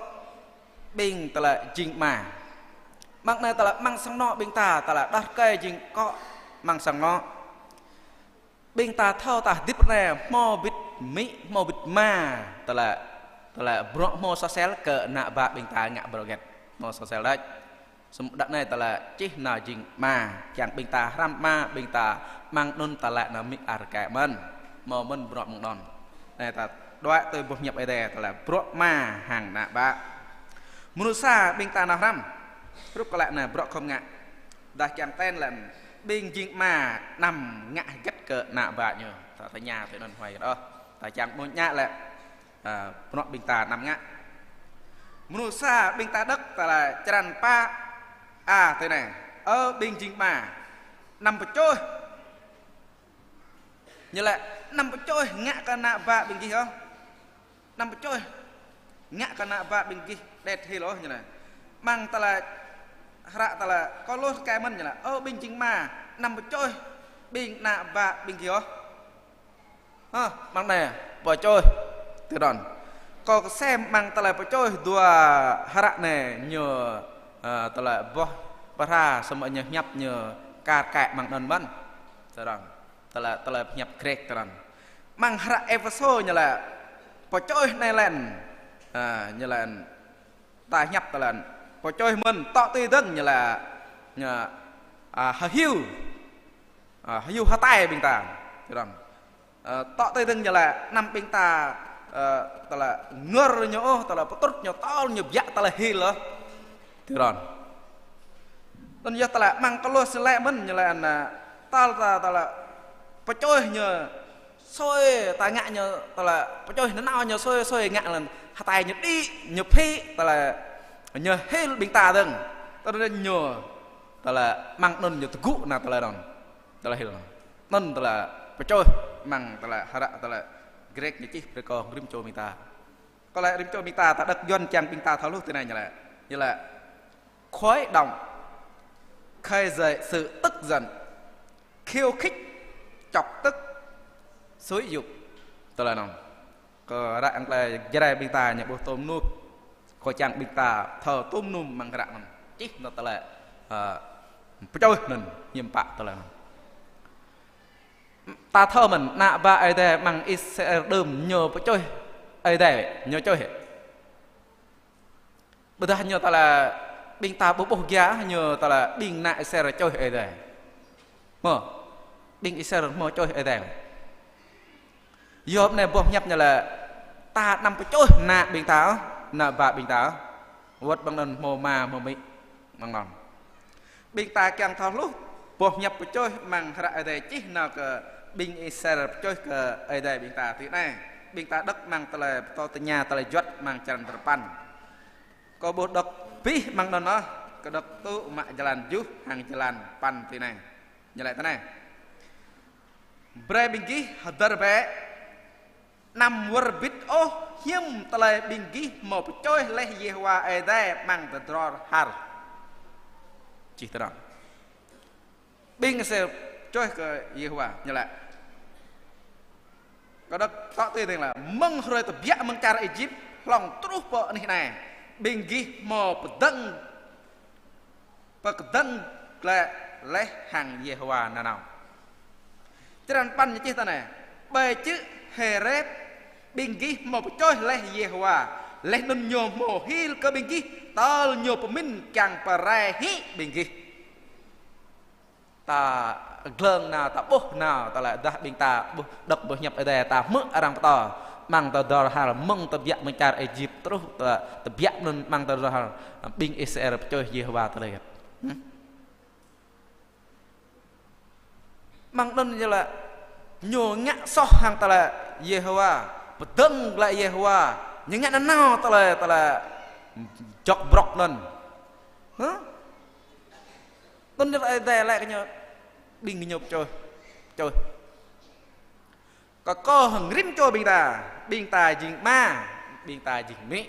ƀing tơlơi jing ama. Mơ̆ng anai tơlơi mơ̆ng sang anŏ ƀing ta tơlơi đah rơkơi jing akŏ mơ̆ng sang anŏ. Ƀing ta thâo ta hơdip anai hmâo bĭt amĭ, hmâo bĭt ama, tơlơi, tơlơi bruă hmâo soh sel kơ ană bă ƀing ta ngă bruă hơget. Hmâo soh sel đôč. Samơ̆ đah anai tơlơi čih nao jing ama, kiăng ƀing ta hrăm ama, ƀing ta mơ̆ng anŭn tơlơi nao amĭ ar kơ mơ̆n. Hmâo mơ̆n bruă mơ̆ng anŭn. Anai ta đuaĭ tui boh hiăp Ơi Adai tơlơi bruă ama hăng ană bă. Mrô sa ƀing ta nao hrăm. Hrup kơ lĕ anai bruă khŏm ngă. Dah kiăng ten lĕ ƀing jing ama anăm ngă hơget kơ ană bă ñu. Ta tơña tui anŭn huai ôh. Ta kiăng mơñă lĕ, a, bruă ƀing ta anăm ngă. Mrô sa ƀing ta đŏk tơlơi črăn pă a tui anai. Ơ ƀing jing ama. Anăm pơčoh. Ñu lĕ anăm pơčoh ngă kơ ană bă ƀing gih ôh. Anăm pơčoh ngă kơ ană bă ƀing gih đet hil ôh ñu lĕ. Mơ̆ng tơlơi hră tơlơi Kôlôs kơ mơ̆n ñu lĕ. Ơ ƀing jing ama, anăm pơčoh ƀing ană bă ƀing gih ôh. Hă, mơ̆ng anai, pơčoh. Tui anŭn. Kâo kơsem mơ̆ng tơlơi pơčoh dua hră anai ñu, ơ, tơlơi boh pơhra samơ̆ ñu hiăp ñu kar kaĭ mơ̆ng anŭn mơ̆n. Tui anŭn. Tơlơi, tơlơi pơhiăp Grek tui anŭn. Mơ̆ng hră Êphêsô ñu lĕ pơčoh anai lĕ, a, ñu lĕ ta hiăp tơlơi pơčoh mơ̆n tŏ tui dơ̆ng ñu lĕ, ñu, a, hơhiu, a, hơhiu hơtai ƀing ta. Tui anŭn. Ơ, tŏ tui dơ̆ng ñu lĕ anăm ƀing ta, ơ, tơlơi ngơr ñu ôh, tơlơi pơtrŭt ñu tơl ñu biă tơlơi hil ôh. Tui anŭn. Anŭn yơh tơlơi mơ̆ng Kôlôs lĕ mơ̆n ñu lĕ anŭn, tơl ta tơlơi pơčoh ñu sui ta ngă ñu tơlơi pơčoh nanao ñu sui sui ngă lĕ hơtai ñu đĭ ñu phĭ tơlơi ñu hil ƀing ta dơ̆ng. Tơlơi ñu tơlơi mơ̆ng anŭn ñu tơgŭ nao tơlơi anŭn. Tơlơi hil anŭn. Anŭn tơlơi pơčoh mơ̆ng tơlơi hră tơlơi Grek ñu čih brơi kơ rĭm čô ƀing ta. Kơ lĕ rĭm čô ƀing ta ta đŏk Yuan kiăng ƀing ta thâo hluh tui anai ñu lĕ. Ñu lĕ khuấy động, khơi dậy sự tức giận, khiêu khích, chọc tức, xúi giục. Tơlơi anŭn. Kơ hră Anglê Jrai ƀing ta ñu ƀuh tôm nŭp. Kâo kiăng ƀing ta thâo tôm nŭp mơ̆ng hră anŭn. Čih nao tơlơi, ơ, pơčoh anŭn, hiư̆m pă tơlơi anŭn. Ta thâo mơ̆n, ană bă Ơi Adai mơ̆ng Israel đưm ñu pơčoh Ơi Adai, ñu čoh. Ƀôdah ñu tơlơi ƀing ta ƀuh ƀuh gia ñu tơlơi ƀing ană Israel čoh Ơi Adai. Hmâo, ƀing Israel hmâo čoh Ơi Adai. Yua anai boh hiăp ñu lĕ ta anăm pơčoh ană ƀing ta, ană bă ƀing ta. Wơ̆t mơ̆ng anŭn hmâo ama hmâo amĭ mơ̆ng anŭn. Ƀing ta kiăng thâo hluh boh hiăp pơčoh mơ̆ng hră Ơi Adai čih nao kơ ƀing Israel pơčoh kơ Ơi Adai ƀing ta tui anai. Ƀing ta đŏk mơ̆ng tơlơi pơtô tơña tơlơi juăt mơ̆ng črăn duapăn. Kâo ƀu đŏk abih mơ̆ng anŭn ôh, kâo đŏk tŭ mă jơlan tơjuh hăng jơlan duapăn tui anai. Ñu laĭ tui anai. Brơi ƀing gih hơdơr bĕ, anăm wơr bĭt ôh hiư̆m tơlơi ƀing gih hmâo pơčoh laih Yêhôwa Ơi Adai amăng tơdror har. Čih tơdrong. Ƀing Israel pơčoh kơ Yêhôwa ñu laĭ. Kơ đŏk tŏ tui dơ̆ng lĕ, mơ̆ng hrơi tơbiă mơ̆ng čar Êjip, hlŏng truh pơ anih anai, ƀing gih hmâo pơdơ̆ng, pơkơdơ̆ng glaĭ laih hăng Yêhôwa nanao. Črăn duapăn ñu čih tui anai, ƀơi čư̆ Hêrêb, ƀing gih hmâo pơčoh laih Yêhôwa, Laih anŭn ñu hmâo hil kơ ƀing gih, tơl ñu pơmĭn kiăng pơrai hĭ ƀing gih. Ta glông nao, ta ƀuh nao, tơlơi dah ƀing ta ƀuh, đŏk ƀuh hiăp Ơi Adai ta hmư̆ arăng pơtô. Amăng tơdor hal mơ̆ng tơbiă mơ̆ng čar Êjip truh, ta, tơbiă anŭn amăng tơdor hal ƀing Israel pơčoh Yêhôwa tơlơi gĕt. Hmm? Amăng anŭn ñu laĭ, ñu ngă soh hăng tơlơi Yêhôwa, pơdơ̆ng glaĭ Yêhôwa, ñu ngă nanao tơlơi, tơlơi jŏk brŏk anŭn. Hă? Anŭn ñu laĭ Ơi Adai laĭ kơ ñu, ƀing ñu pơčoh, pơčoh. Kơ kâo hăng rĭm čô ƀing ta, ƀing ta jing ama, ƀing ta jing amĭ.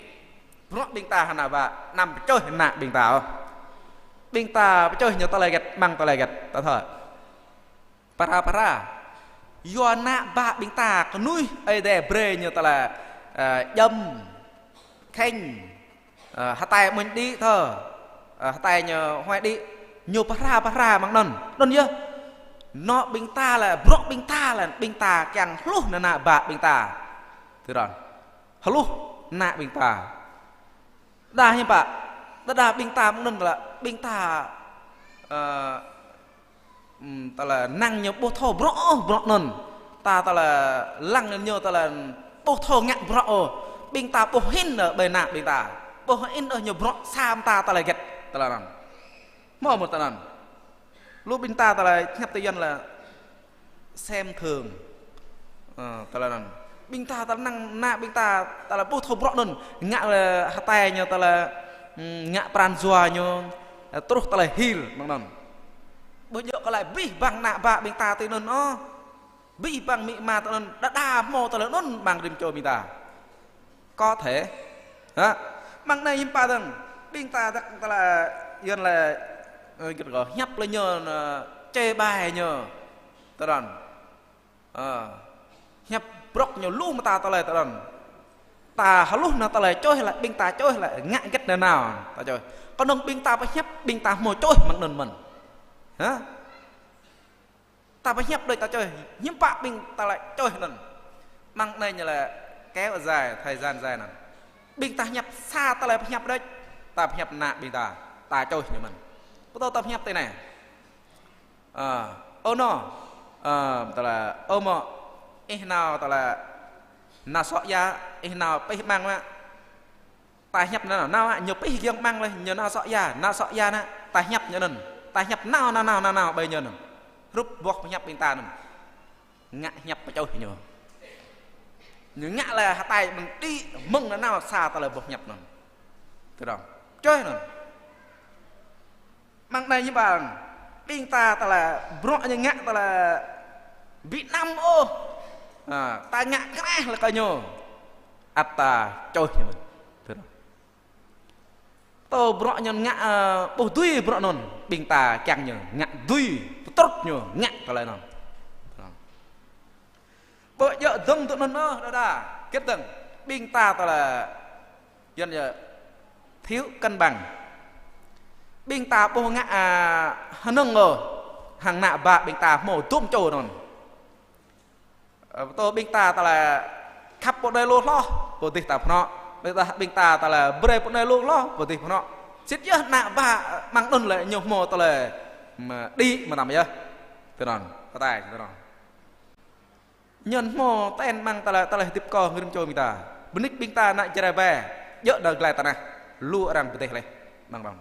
Bruă ƀing ta hơnă ƀă, anăm pơčoh ană ƀing ta ôh. Ƀing ta pơčoh ñu tơlơi hơget, amăng tơlơi hơget, ta thâo. Phara phara. Yua ană ƀă ƀing ta kơnuih Ơi Adai brơi ñu tơlơi, ơ, djŏm, khĕng, ơ, hơtai amuñ đĭ thơ. Ơ, hơtai ñu huai đĭ. Ñu phara phara amăng anŭn. Anŭn yơh. Anŏ ƀing ta lĕ, bruă ƀing ta lĕ, ƀing ta kiăng hluh ană ƀă ƀing ta. Tui anŭn. Hluh ană ƀing ta. Đa hiư̆m pă. Đa đa ƀing ta amăng anŭn lĕ, ƀing ta, ơ, Ừm, tơlơi năng ñu ƀu thâo bruă ôh, bruă anŭn. Ta tơlơi lăng ñu tơlơi ƀu thâo ngă bruă ôh. Ƀing ta ƀu hĭn ôh ƀơi ană ƀing ta. Ƀu hĭn ôh ñu bruă sa mơta tơlơi hơget tơlơi anŭn. Hmâo mơ̆ tơlơi anŭn. Lu ƀing ta tơlơi hiăp tơyăn lĕ xem thường. Ơ, tơlơi anŭn. Ƀing ta tơlơi năng ană ƀing ta tơlơi ƀu thâo bruă anŭn. Ngă lĕ hơtai ñu tơlơi, ừm, ngă pran jua ñu, ơ, truh tơlơi hil amăng anŭn. Ƀu djơ̆ kơ laĭ abih bang ană ƀă ƀing ta tui anŭn ôh. Abih bang amĭ ama tui anŭn, đa đa hmâo tơlơi anŭn amăng rĭm čô ƀing ta. Có thể. Hă? Amăng anai hiư̆m pă dơ̆ng. Ƀing ta đŏk tơlơi, yơ̆n lĕ, ơ, gĭt gơ̆ hiăp lĕ ñu, ơ, chê bai ñu. Tui anŭn. Ơ. Hiăp brŏk ñu lu mơta tơlơi tui anŭn. Ta hluh ană tơlơi čoh lĕ, ƀing ta čoh lĕ, ngă hơget nanao, ta čoh. Kơnơ̆ng ƀing ta pơhiăp, ƀing ta hmâo čoh amăng anŭn mơ̆n. Hă? Ta pơhiăp đôč ta čoh, hiư̆m pă ƀing ta lĕ čoh anŭn. Amăng anai ñu lĕ kéo dài, thời gian dài anŭn. Ƀing ta hiăp sa tơlơi pơhiăp đôč, ta pơhiăp ană ƀing ta, ta čoh ñu mơ̆n. Pơtô ta pơhiăp tui anai. Ơ, ơ anŏ, ơ, tơlơi, ơ mŏ, ih nao tơlơi, nao sŏ ia, ih nao pih amăng mă. Ta hiăp anŭn, nao, ñu pih giŏng amăng lĕ, ñu nao sŏ ia, nao sŏ ia anŭn, ta hiăp ñu anŭn, ta hiăp nao, nao, nao, nao, nao, ƀơi ñu anŭn. Hrup boh pơhiăp ƀing ta anŭn. Ngă hiăp pơčoh ñu. Ñu ngă lĕ hơtai mơ̆ng đĭ, mơ̆ng nanao sa tơlơi boh hiăp anŭn. Tui anŭn. Čoh anŭn. Amăng anai ñu ƀă, ƀing ta tơlơi, bruă ñu ngă tơlơi, ƀu anăm ôh. Ơ, ta ngă kraih lĕ kơ ñu. Ăt ta čoh ñu mơ̆n. Tui anŭn. Tơl bruă ñu ngă, ơ, ƀu dưi bruă anŭn, ƀing ta kiăng ñu ngă dưi, pơtrŭt ñu ngă tơlơi anŭn. Ƀu djơ̆ dơ̆ng tui anŭn ôh, đa đa. Hơget dơ̆ng, ƀing ta tơlơi, yơ̆n yơ̆, thiếu cân bằng. Ƀing ta ƀu ngă, ơ, hơnơ̆ng ôh, hăng ană ƀă ƀing ta hmâo dôm čô anŭn. Ơ, pơtô ƀing ta tơlơi khăp pô anai lu hloh, pô dih ta pơnŏ. Ƀing ta, ƀing ta tơlơi brơi pô anai lu hloh, pô dih pơnŏ. Sĭt yơh ană ƀă amăng anŭn lĕ ñu hmâo tơlơi, mă, đĭ mơtam yơh. Tui anŭn, pơtai, tui anŭn. Ñu hmâo ten amăng tơlơi, tơlơi hơdip kơ rĭm čô ƀing ta. Bơnik ƀing ta ană Jrai ƀe, djơ̆ nao glai tơnah. Lu arăng pơdeh laih. Amăng, amăng.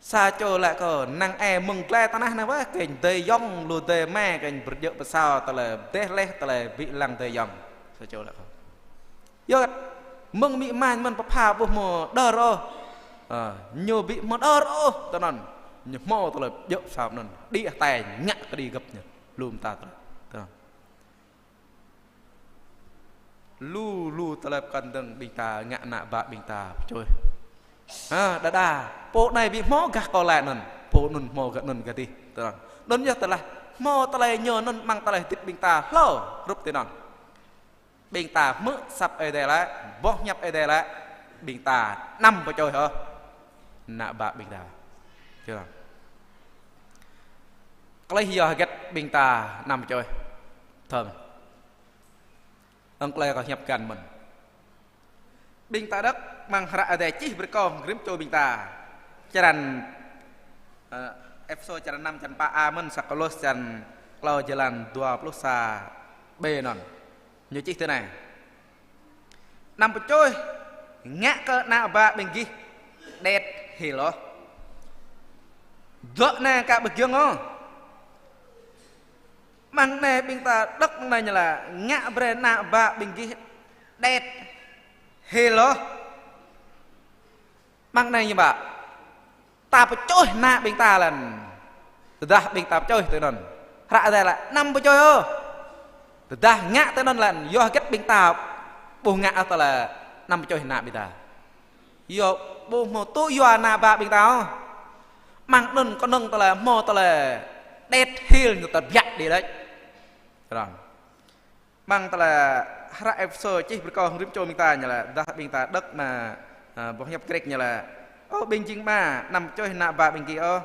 Sa čô laĭ kơ, năng ai mơ̆ng glai tơnah anai wơ̆t, kơnh adơi ayŏng, lu adơi amai, kơnh pơdjơ̆ pơsao, tơlơi pơdeh laih, tơlơi ƀu lăng adơi ayŏng. Sa čô laĭ kơ. Yơh, mơ̆ng amĭ ama mơ̆n pơpha ƀu hmâo đơr ôh. Ơ, ñu ƀu hmâo đơr ôh, tui anŭn. Ñu hmâo tơlơi pơdjơ̆ pơsao anŭn. Đĭ hơtai ngă kơđi gơ̆p ñu. Lu mơta tơlơi. Tui anŭn. Lu, lu tơlơi pơkŏn dơ̆ng ƀing ta ngă ană ƀă ƀing ta pơčoh. Ha, đa đa. Pô anai ƀu hmâo gah kơ laĭ anŭn. Pô anŭn hmâo gah anŭn gah adih. Tui anŭn. Anŭn yơh tơlơi hmâo tơlơi ñu anŭn amăng tơlơi hơdip ƀing ta hlâo hrup tui anŭn. Ƀing ta hmư̆ asăp Ơi Adai laĭ, boh hiăp Ơi Adai laĭ, ƀing ta anăm pơčoh ôh. Ană ƀă ƀing ta. Tui anŭn. Tơlơi yua hơget ƀing ta anăm pơčoh. Thơm. Ơ, tơlơi kâo hiăp găn mơ̆n. Ƀing ta đŏk amăng hră Adai čih brơi kơ rĭm čô ƀing ta. Črăn, ơ, Êphêsô črăn năm, črăn pă a mơ̆n, sa Kôlôs črăn klâo jơlan dua pluh sa B anŭn. Ñu čih tui anai: Anăm pơčôih ngă kơ ană bă ƀing gih đet hil ôh. Dŏ anai aka ƀu giŏng ôh. Amăng anai ƀing ta đŏk amăng anai ñu laĭ ngă brơi ană bă ƀing gih đet hil ôh. Amăng anai ñu ƀă ta pơčôih ană ƀing ta lĕn. Tơdah ƀing ta pơčôih tui anŭn, hră Adai laĭ anăm pơčôih ôh. Tơdah ngă tui anŭn lĕn, yua hơget ƀing ta ƀu ngă ôh tơlơi anăm pơčôih ană ƀing ta? Yua ƀu hmâo tŭ yua ană bă ƀing ta ôh. Amăng anŭn kơnơ̆ng tơlơi hmâo tơlơi đet hil ñu tơbiă đĭ đôč. Rŏng. Amăng tơlơi hră Êphêsô čih brơi kơ rĭm čô ƀing ta ñu laĭ, tơdah ƀing ta đŏk amăng, ơ, boh hiăp Grek ñu laĭ: Ơ ƀing jing ama, anăm pơčôih ană bă ƀing gih ôh,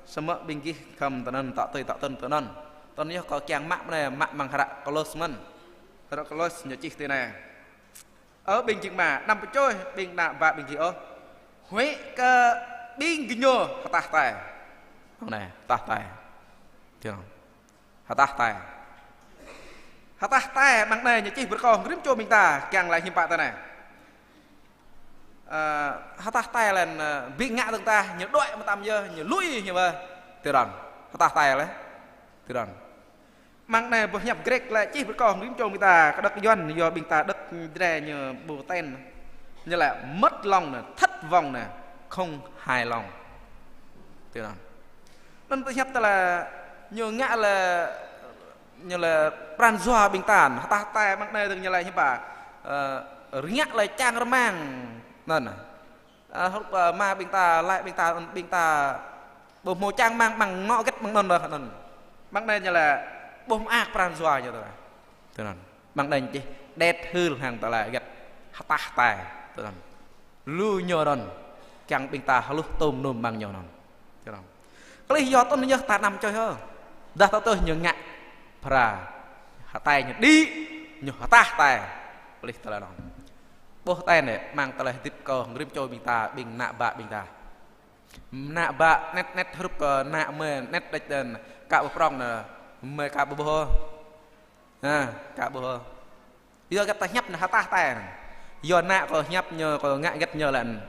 samơ̆ ƀing gih khŏm tui anŭn, tŏ tui, tŏ tui tui anŭn. Tui anŭn yơh kâo kiăng mă mơ̆n anai, mă amăng hră Kôlôs mơ̆n. Hră Kôlôs ñu čih tui anai: Ơ ƀing jing ama, anăm pơčôih ƀing ană bă ƀing gih ôh, huĭ kơ ƀing gơñu hơtah tai. Anai, hơtah tai. Tui anŭn. Hơtah tai. Hơtah tai amăng anai ñu čih brơi kơ rĭm čô ƀing ta kiăng laĭ hiư̆m pă tui anai. Ơ, hơtah tai lĕn, ơ, ƀing ngă tơ̆ng ta, ñu đuaĭ mơtam yơh, ñu lui ñu bơ. Tui anŭn. Hơtah tai lĕ. Tui anŭn. Amăng anai boh hiăp Grek laĭ čih brơi kơ rĭm čô ƀing ta, kơ đŏk Yuan, yua ƀing ta đŏk Jrai ñu ƀu ten. Ñu laĭ mất lòng nè, thất vọng nè, không hài lòng. Tui anŭn. Anŭn tơ hiăp tơlơi ñu ngă lĕ, ñu lĕ pran jua ƀing ta, hơtah tai amăng anai tơ̆ng ñu laĭ hiư̆m pă, ơ, rơngiă lĕ čang rơmang. Anŭn. Ơ, hrup, ơ, ama ƀing ta, laĭ ƀing ta, ƀing ta ƀu hmâo čang rơmang, amăng anŏ hơget amăng anŭn ôh, anŭn. Amăng anai ñu laĭ ƀu mơak pran jua ñu tơlơi. Tui anŭn. Amăng anai čih đet hil hăng tơlơi hơget, hơtah tai. Tui anŭn. Lu ñu anŭn, kiăng ƀing ta hluh tôm nôm amăng ñu anŭn. Tui anŭn. Kơlih yua tui anŭn yơh ta anăm pơčôih ôh. Dah tơl tơl ñu ngă phara, hơtai ñu đĭ, ñu hơtah tai. Kơlih tơlơi anŭn. Ƀuh tai anai, amăng tơlơi hơdip kơ rĭm čô ƀing ta, ƀing ană bă ƀing ta. Ană bă anet anet hrup kơ ană mơi anet đôč đen, aka ƀu prŏng anai, mơi aka ƀu ƀuh ôh. Ha, aka ƀuh ôh. Yua hơget ta hiăp anai hơtah tai anai. Yua ană kâo hiăp ñu, kâo ngă hơget ñu lĕn.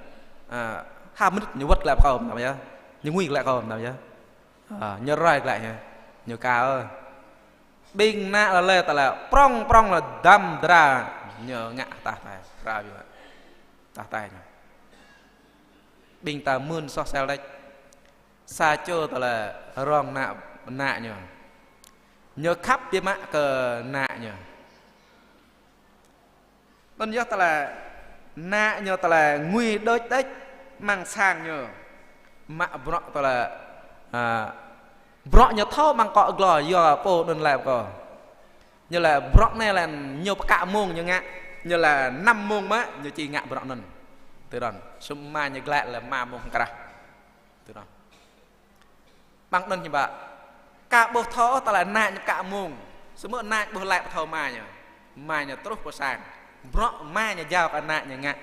Ơ, ha mơnit ñu wơ̆t glaĭ pơ kâo mơtam yơh. Ñu ngui glaĭ kâo mơtam yơh. Ơ, ñu ruai glaĭ ñu. Ñu aka ôh. Ƀing ană lĕ lĕ tơlơi prŏng prŏng lĕ dăm dra ñu ngă hơtah tai. Phara biă mă. Hơtah tai ñu. Ƀing ta mưn soh sel đôč. Sa čô tơlơi rŏng ană, ană ñu. Ñu khăp biă mă kơ ană ñu. Anŭn yơh tơlơi ană ñu tơlơi ngui đôč đôč amăng sang ñu. Mă bruă tơlơi, ơ, bruă ñu thâo amăng akŏ glô yua pô anŭn laĭ pơ kâo. Ñu laĭ bruă anai lĕ ñu pơkă mông ñu ngă, ñu laĭ năm mông mă ñu či ngă bruă anŭn. Tui anŭn, samơ̆ ama ñu glaĭ lĕ rơma mông krah. Tui anŭn. Amăng anŭn hiư̆m pă, aka ƀuh thâo tơlơi ană ñu pơkă mông. Samơ̆ ană ƀuh laĭ pơthâo ama ñu. Ama ñu truh pơ sang. Bruă ama ñu jao kơ ană ñu ngă,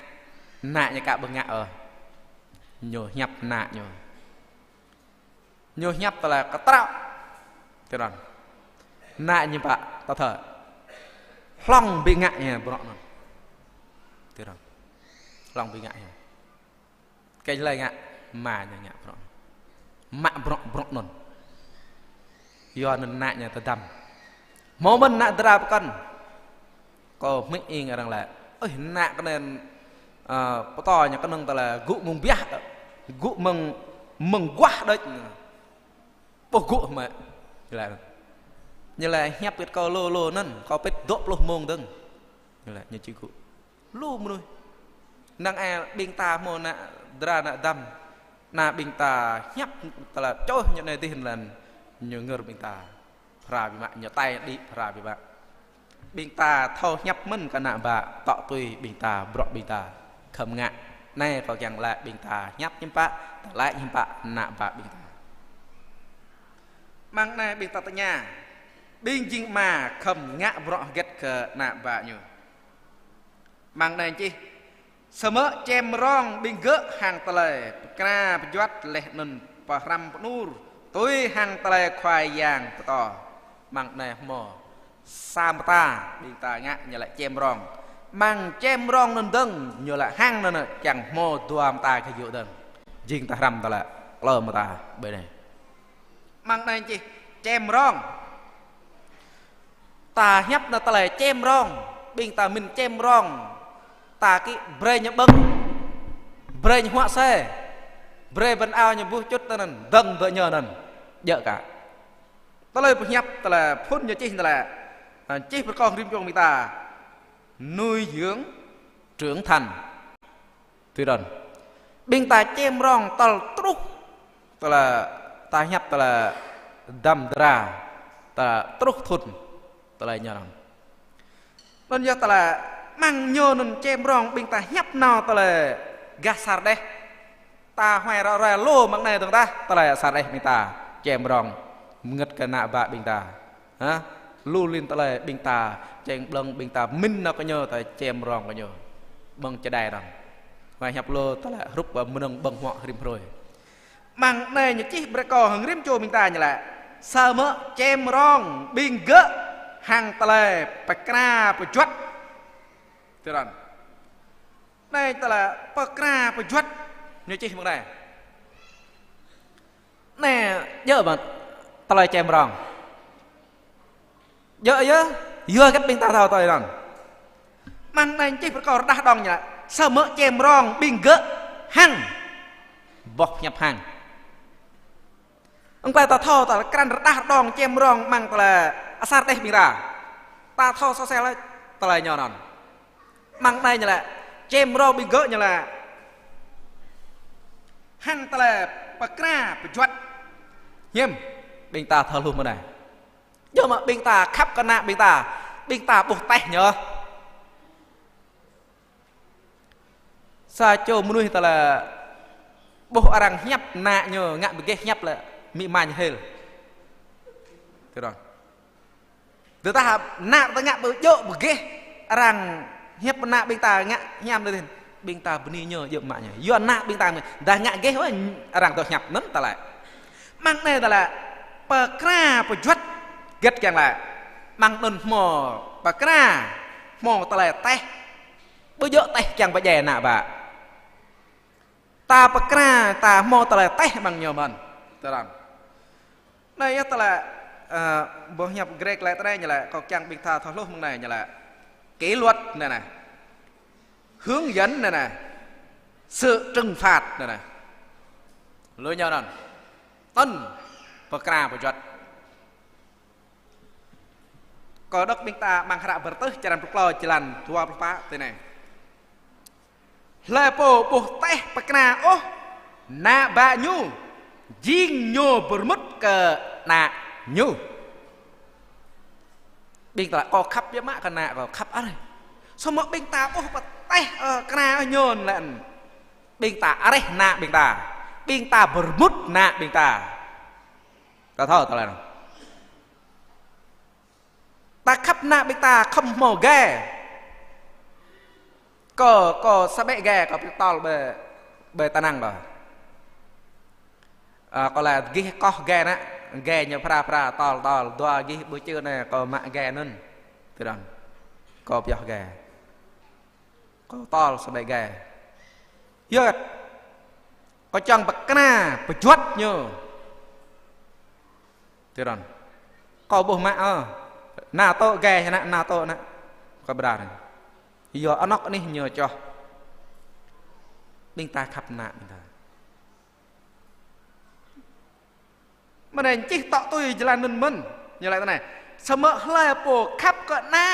ană ñu aka ƀu ngă ôh. Ñu hiăp ană ñu. Ñu hiăp tơlơi kơtraŏ. Tui anŭn. Ană ñu pă tơthơ. Hlŏng ƀu ngă ñu bruă anŭn. Tui anŭn. Hlŏng ƀu ngă ñu. Kơ hlơi ngă, ama ñu ngă bruă. Mă bruă, bruă anŭn. Yua anŭn ană ñu tơdăm. Hmâo mơ̆n ană dra pơkŏn. Kâo hmư̆ ih arăng laĭ. Ơi, ană kơnơ̆ng, ơ, pơtô ñu kơnơ̆ng tơlơi gŭ mơ̆ng biă, gŭ mơ̆ng, mơ̆ng guah đôč. Ƀuh gŭ hmâo. Ñu laĭ. Ñu laĭ hiăp hơget kâo lu lu anŭn, kâo pĭt dua pluh mông dơ̆ng. Ñu laĭ, ñu či gŭ. Lu mơnuih. Năng ai ƀing ta hmâo ană dra ană dăm. Ană ƀing ta hiăp tơlơi čoh ñu anai dih lĕn ñu ngơr ƀing ta. Phara biă mă, ñu tai đĭ phara biă mă. Ƀing ta thâo hiăp mơ̆n kơ ană bă, tŏ tui ƀing ta, bruă ƀing ta khŏm ngă. Anai kâo kiăng laĭ ƀing ta hiăp hiư̆m pă, ta laĭ hiư̆m pă ană bă ƀing ta. Amăng anai ƀing ta tơña, ƀing jing ama khŏm ngă bruă hơget kơ ană bă ñu. Amăng anai čih, Samơ̆ čem rong ƀing gơ̆ hăng tơlơi pơkra pơjuăt laih anŭn pơhrăm pơnur tui hăng tơlơi Khua Yang pơtô. Mơ̆ng anai hmâo sa mơta ƀing ta ngă ñu laĭ čem rong. Mơ̆ng čem rong anŭn dơ̆ng ñu laĭ hăng anŭn kiăng hmâo dua mơta kơ yŭ dơ̆ng. Jing ta hrăm tơlơi klâo mơta ƀơi anai. Mơ̆ng anai čih čem rong. Ta hiăp nao tơlơi čem rong, ƀing ta mĭn čem rong. Ta kĭ brơi ñu ƀơ̆ng, brơi ñu huă se, brơi bơnao ñu buh čut tơ anŭn, dơ̆ng dơ̆ ñu anŭn. Djơ̆ kă. Tơlơi pơhiăp, tơlơi phŭn ñu čih tơlơi, a, čih pơkŏng rĭm čô ƀing ta. Nuôi dưỡng trưởng thành. Tui anŭn. Ƀing ta čem rong tơl truh, tơlơi ta hiăp tơlơi dăm dra, tơlơi truh thŭn, tơlơi ñu anŭn. Anŭn yơh tơlơi mơ̆ng ñu anŭn čem rong ƀing ta hiăp nao tơlơi gah sa rơđeh. Ta huai ră ruai lu mơ̆ng anai dơ̆ng tah, tơlơi sa rơđeh ƀing ta čem rong mơngơ̆t kơ ană bă ƀing ta. Hă? Lu lin tơlơi ƀing ta, čeng ƀlơ̆ng ƀing ta, mĭn nao kơ ñu, ta čem rong kơ ñu. Ƀơ̆ng čơđai rong. Huai hiăp lu tơlơi hrup ƀă mơnơ̆ng ƀơ̆ng huă rĭm hrơi. Mơ̆ng anai ñu čih brơi kơ hăng rĭm čô ƀing ta ñu laĭ. Samơ̆ čem rong ƀing gơ̆ hăng tơlơi pơkra pơjuăt. Tui anŭn. Anai tơlơi pơkra pơjuăt ñu čih mơ̆ng anai. Anai, djơ̆ mơ̆n tơlơi čem rong. Djơ̆ yơh, yua hơget ƀing ta thâo tui anŭn. Mơ̆ng anai čih pơkŏn rơđah đong ñu laĭ. Samơ̆ čem rong ƀing gơ̆ hăng. Boh hiăp hăng. Ƀing ta thâo tơlơi krăn rơđah đong čem rong mơ̆ng tơlơi asar rơđeh ƀing ta. Ta thâo sô sel tơlơi ñu anŭn. Mơ̆ng anai ñu laĭ, čem rong ƀing gơ̆ ñu laĭ. Hăng tơlơi pơkra pơjuăt. Hiư̆m, ƀing ta thâo hluh mơ̆ng anai. Yua mơ̆ ƀing ta khăp kơ ană ƀing ta, ƀing ta ƀuh teh ñu. Sa čô mơnuih tơlơi ƀuh arăng hiăp ană ñu ngă pơgêh hiăp lĕ mĭ mañ hil. Tui anŭn. Tơdah ană ta ngă ƀu djơ̆ pơgêh, arăng hiăp ană ƀing ta ngă hiam đơi. Ƀing ta bơni ñu djơ̆ mă ñu. Yua ană ƀing ta dah ngă gêh wă arăng tơl hiăp anŭn tơlơi. Mơ̆ng anai tơlơi pơkra pơjuăt hơget kiăng laĭ. Mơ̆ng anŭn hmâo pơkra, hmâo tơlơi teh. Ƀu djơ̆ teh kiăng pơdjai ană bă. Ta pơkra, ta hmâo tơlơi teh mơ̆ng ñu mơ̆n. Tơrăm. Anai yơh tơlơi, ơ, boh hiăp Grek laĭ tơlơi ñu laĭ, kâo kiăng ƀing ta thâo hluh mơ̆ng anai ñu laĭ. Kỷ luật anai anai. Hướng dẫn anai anai. Sự trừng phạt anai anai. Lu ñu anŭn. Tơl pơkra pơjuăt. Kâo đŏk ƀing ta amăng hră Bơrơtuh črăn pluh klâo jơlan dua pluh pă tui anai. Hlơi pô ƀu teh pơkra ôh ană bă ñu, jing ñu pơrơmut kơ ană ñu. Ƀing ta laĭ kâo khăp biă mă kơ ană kâo khăp areh. Samơ̆ ƀing ta ƀu pơteh, ơ, pơkra ôh ñu lĕ. Ƀing ta areh ană ƀing ta. Ƀing ta pơrơmut ană ƀing ta. Ta thâo tơlơi anŭn. Ta khăp ană ƀing ta khŏm hmâo gai. Kâo, kâo sa ƀĕ gai, kâo pơtŏl ƀơi, ƀơi tơnăng kâo. Ơ, kâo laĭ gih koh gai anŭn, gai ñu phara phara, tŏl tŏl, dua gih ƀu čư anai, kâo mă gai anŭn. Tui anŭn. Kâo pioh gai. Kâo tŏl sa ƀĕ gai. Yơh. Kâo čang pơkra, pơjuăt ñu. Tui anŭn. Kâo ƀu mă ôh. Ană tŏ gai anŭn, ană tŏ anŭn. Kâo pơđar. Yua anŏ anih ñu čoh. Ƀing ta khăp ană ƀing ta. Mơ̆ng anai čih tŏ tui jơlan anŭn mơ̆n. Ñu laĭ tui anai. Samơ̆ hlơi pô khăp kơ ană,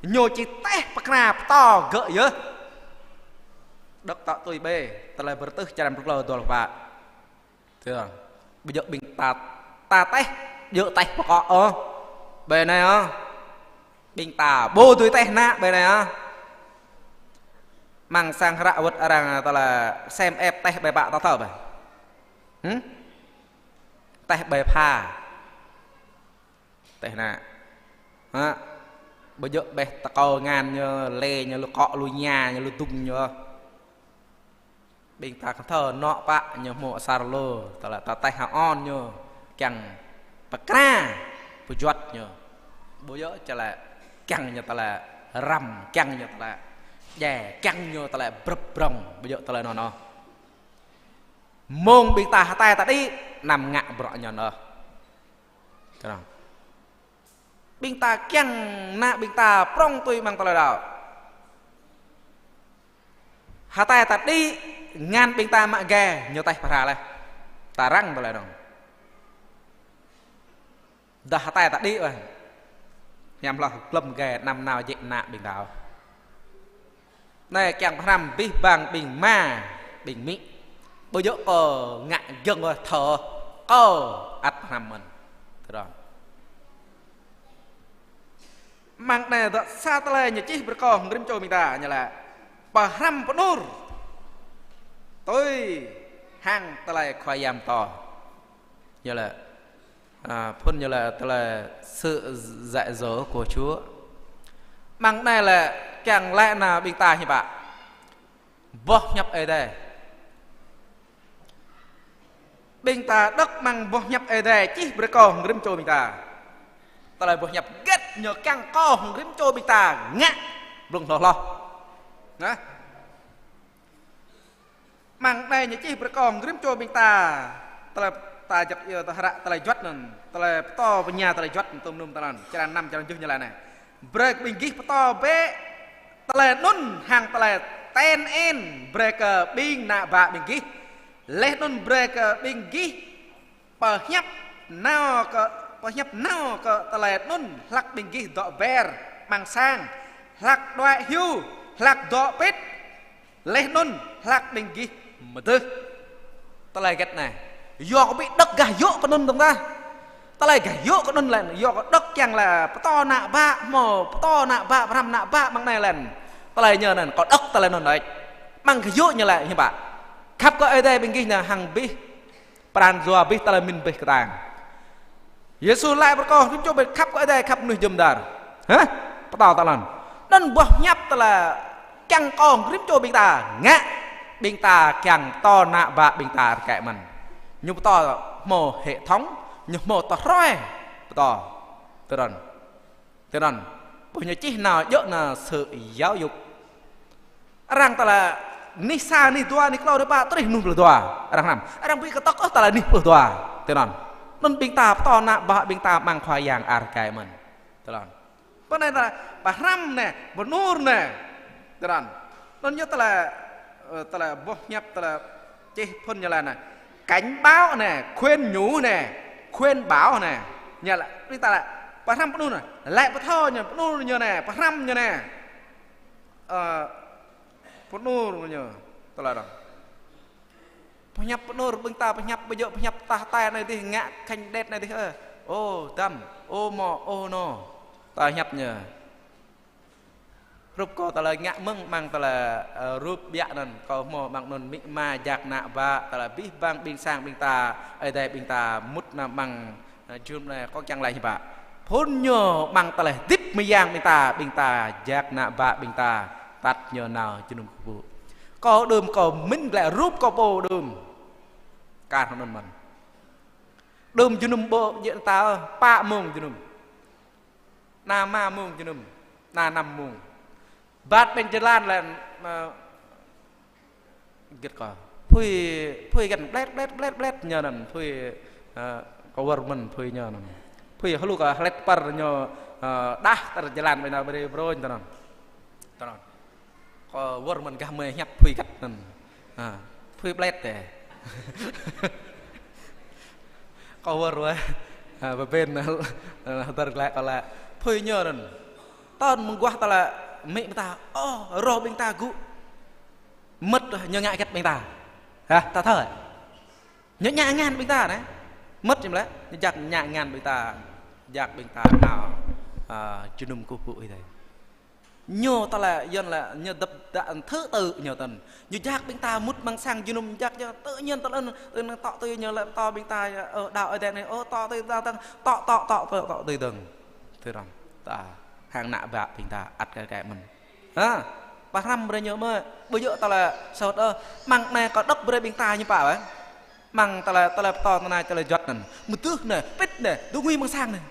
ñu či teh pơkra pơtô gơ̆ yơh. Đŏk tŏ tui ƀơi Tơlơi Bơrơtuh črăn pluh klâo dua pluh pă. Tui anŭn. Ƀu djơ̆ ƀing ta, ta teh, djơ̆ teh pơkŏ ôh. Ƀơi anai ôh. Ƀing ta ƀu dưi teh ană ƀơi anai ôh. Amăng sang hră wơ̆t arăng tơlơi sem ĕp teh ƀơi pă ta thâo ƀă. Hm? Teh ƀơi pha. Teh ană. Hă? Ƀu djơ̆ ƀeh tơkâo ngăn ñu, lĕ ñu, lu akŏ, lu ña ñu, lu dŭng ñu. Ƀing ta kơthâo nŏ pă ñu hmâo asar lu, tơlơi ta teh hơôn ñu, kiăng pơkra, pơjuăt ñu. Ƀu djơ̆ tơlơi kiăng ñu tơlơi răm, kiăng ñu tơlơi djai, kiăng ñu tơlơi brơ̆p brŏng, ƀu djơ̆ tơlơi anŭn ôh. Mơ̆ng ƀing ta hơtai ta đĭ, anăm ngă bruă ñu anŭn. Kơnơ̆ng. Ƀing ta kiăng ană ƀing ta prŏng tui amăng tơlơi đaŏ. Hơtai ta đĭ, ngăn ƀing ta mă gai, ñu teh pơhră laih. Ta răng tơlơi anŭn. Dah hơtai ta đĭ ƀă. Hiam hloh glŏm gai anăm nao jĕ ană ƀing ta. Anai kiăng pơhrăm abih bang ƀing ama, ƀing amĭ. Ƀu djơ̆ kơ ngă giŏng wơ̆t thâo, kơ ăt pơhrăm mơ̆n. Tơdron. Amăng anai dŏ sa tơlơi ñu čih brơi kơ hăng rĭm čô ƀing ta, ñu laĭ: Pơhrăm pơanŭr tui hăng tơlơi Khua Yang pơtô. Ñu laĭ, a, phŭn ñu laĭ tơlơi sự dạy dỗ của Chúa. Amăng anai lĕ kiăng laĭ nao ƀing ta hiư̆m pă? Boh hiăp Ơi Adai. Ƀing ta đŏk amăng boh hiăp Ơi Adai čih brơi kơ hăng rĭm čô ƀing ta. Tơlơi boh hiăp hơget ñu kiăng kơ hăng rĭm čô ƀing ta ngă blung hloh hloh. Hă? Amăng anai ñu čih brơi kơ hăng rĭm čô ƀing ta. Tơlơi ta djăp yơh, ta hră tơlơi juăt anŭn. Tơlơi pơtô pơña tơlơi juăt anŭn, tôm num tơlơi anŭn. Črăn năm, črăn tơjuh ñu laĭ anai: Brơi kơ ƀing gih pơtô bĕ tơlơi anŭn hăng tơlơi ten en brơi kơ ƀing ană bă ƀing gih. Laih anŭn brơi kơ ƀing gih pơhiăp nao kơ, pơhiăp nao kơ tơlơi anŭn hlăk ƀing gih dŏ ber amăng sang, hlăk đuaĭ hyu, hlăk dŏ pĭt, laih anŭn hlăk ƀing gih mơdưh. Tơlơi hơget anai? Yua kơ ƀu đŏk gah yŭ kơ anŭn dơ̆ng tah. Tơlơi gah yŭ kơ anŭn lĕ, yua kơ đŏk kiăng lĕ pơtô ană bă, hmâo pơtô ană bă, pơhrăm ană bă amăng anai lĕ. Tơlơi ñu anŭn, kơ đŏk tơlơi anŭn đôč. Amăng gah yŭ ñu lĕ hiư̆m pă? Khăp kơ Ơi Adai ƀing gih nao hăng abih pran jua, abih tơlơi mĭn, abih kơtang. Yêsu laĭ brơi kơ rĭm čô ƀing khăp kơ Ơi Adai, khăp mơnuih jum dar. Hă? Pơtô tơlơi anŭn. Anŭn boh hiăp tơlơi kiăng kơ rĭm čô ƀing ta ngă, ƀing ta kiăng pơtô ană bă ƀing ta rơkơi mơ̆n. Ñu pơtô hmâo hệ thống, ñu hmâo tơhrơi pơtô. Tơdron. Tơdron. Boh ñu čih nao djơ̆ nao sự giáo dục. Arăng tơlơi anih sa, anih dua, anih klâo, anih pă, truh anih pluh dua. Arăng hrăm. Arăng ƀu kơtơ̆k ôh tơlơi anih pluh dua. Tơdron. Anŭn ƀing ta pơtô ană bă ƀing ta amăng Khua Yang rơkơi mơ̆n. Tơdron. Pơ anai ta pơhrăm anai, pơanŭr anai. Tơdron. Anŭn yơh tơlơi, ơ, tơlơi boh hiăp tơlơi čih phŭn ñu laĭ anai. Cảnh báo anai, khuyên nhủ anai, khuyên bảo anai. Ñu laĭ, ƀing ta laĭ, pơhrăm pơanŭr anai. Laĭ pơtô ñu, pơanŭr ñu anai, pơhrăm ñu anai. Ơ, pơanŭr ñu, tơlơi anŭn. Pơhiăp pơanŭr ƀing ta pơhiăp ƀu djơ̆ pơhiăp tah tai anai dih, ngă khĕnh đet anai dih, ơ. Ô, dăm, ô, mơ̆, ô, nô. Ta hiăp ñu. Hrup kơ tơlơi ngă mơ̆ng amăng tơlơi, ơ, rup ƀiă anŭn, kơ hmâo amăng anŭn amĭ ama jak ană bă, tơlơi abih bang ƀing sang ƀing ta, Ơi Adai ƀing ta mŭt nao amăng Ơ, jơnum anai kâo kiăng laĭ hiư̆m pă? Phŭn ñu amăng tơlơi hơdip mơyang ƀing ta, ƀing ta jak ană bă ƀing ta, tăt ñu nao jơnum kơkuh pơpŭ. Kâo đưm kâo mĭn glaĭ rup kâo pô đưm. Kar hơnŭn mơ̆n. Đưm jơnum ƀô̆ djơ̆ ta, pă mông jơnum. Anai rơma mông jơnum. Anai năm mông. Bat ƀing jơlan lĕ, ơ, gĭt kâo. Phui, phui găn blet, blet, blet, blet, ñu anŭn, phui, ơ, kâo wơr mơ̆n phui ñu anŭn. Phui hluh kơ hlet păr ñu, ơ, đah tơr jơlan ƀing ta brơi brơi tơ anŭn. Tơ anŭn. Kâo wơr mơ̆n gah mơi hiăp phui găt anŭn. Ơ, phui blet tê. Kâo wơr wơ̆t. Ơ, pơpên, ơ, hơdơr glaĭ kâo laĭ. Phui ñu anŭn. Tơl mơguah tơlơi amĭ ƀing ta, ô, rŏh ƀing ta gŭ. Mơ̆t ñu ngă hơget ƀing ta. Hă, ta thâo. Ñu ngă ngăn ƀing ta anai. Mơ̆t jing lĕ, ñu jak ngă ngăn ƀing ta. Jak ƀing ta nao, ơ, jơnum kơkuh pơpŭ ih dai. Ñu tơlơi, yơh lĕ, ñu dăp dă thứ tự ñu tơl. Ñu jak ƀing ta mŭt amăng sang jơnum, jak, jak tự nhiên tơl, tơl năng tŏ tui ñu lĕ, tŏ ƀing ta, ơ, đaŏ Ơi Adai anai, ô, tŏ tui ta dơ̆ng, tŏ, tŏ, tŏ, tŏ, tŏ tui dơ̆ng. Tui dơ̆ng. Ta. hăng ană bă ƀing ta ăt kơ kĕ mơ̆n. Ha, pơhrăm brơi ñu mơ̆, ƀu djơ̆ tơlơi sôt ôh, mơ̆ng anai kơ dŏ brơi ƀing ta ñu pă wă. Mơ̆ng tơlơi, tơlơi pơtô tơnai tơlơi juăt anŭn. Mơtuh anai, pĭt anai, dŏ ngui mơ̆ng sang anai.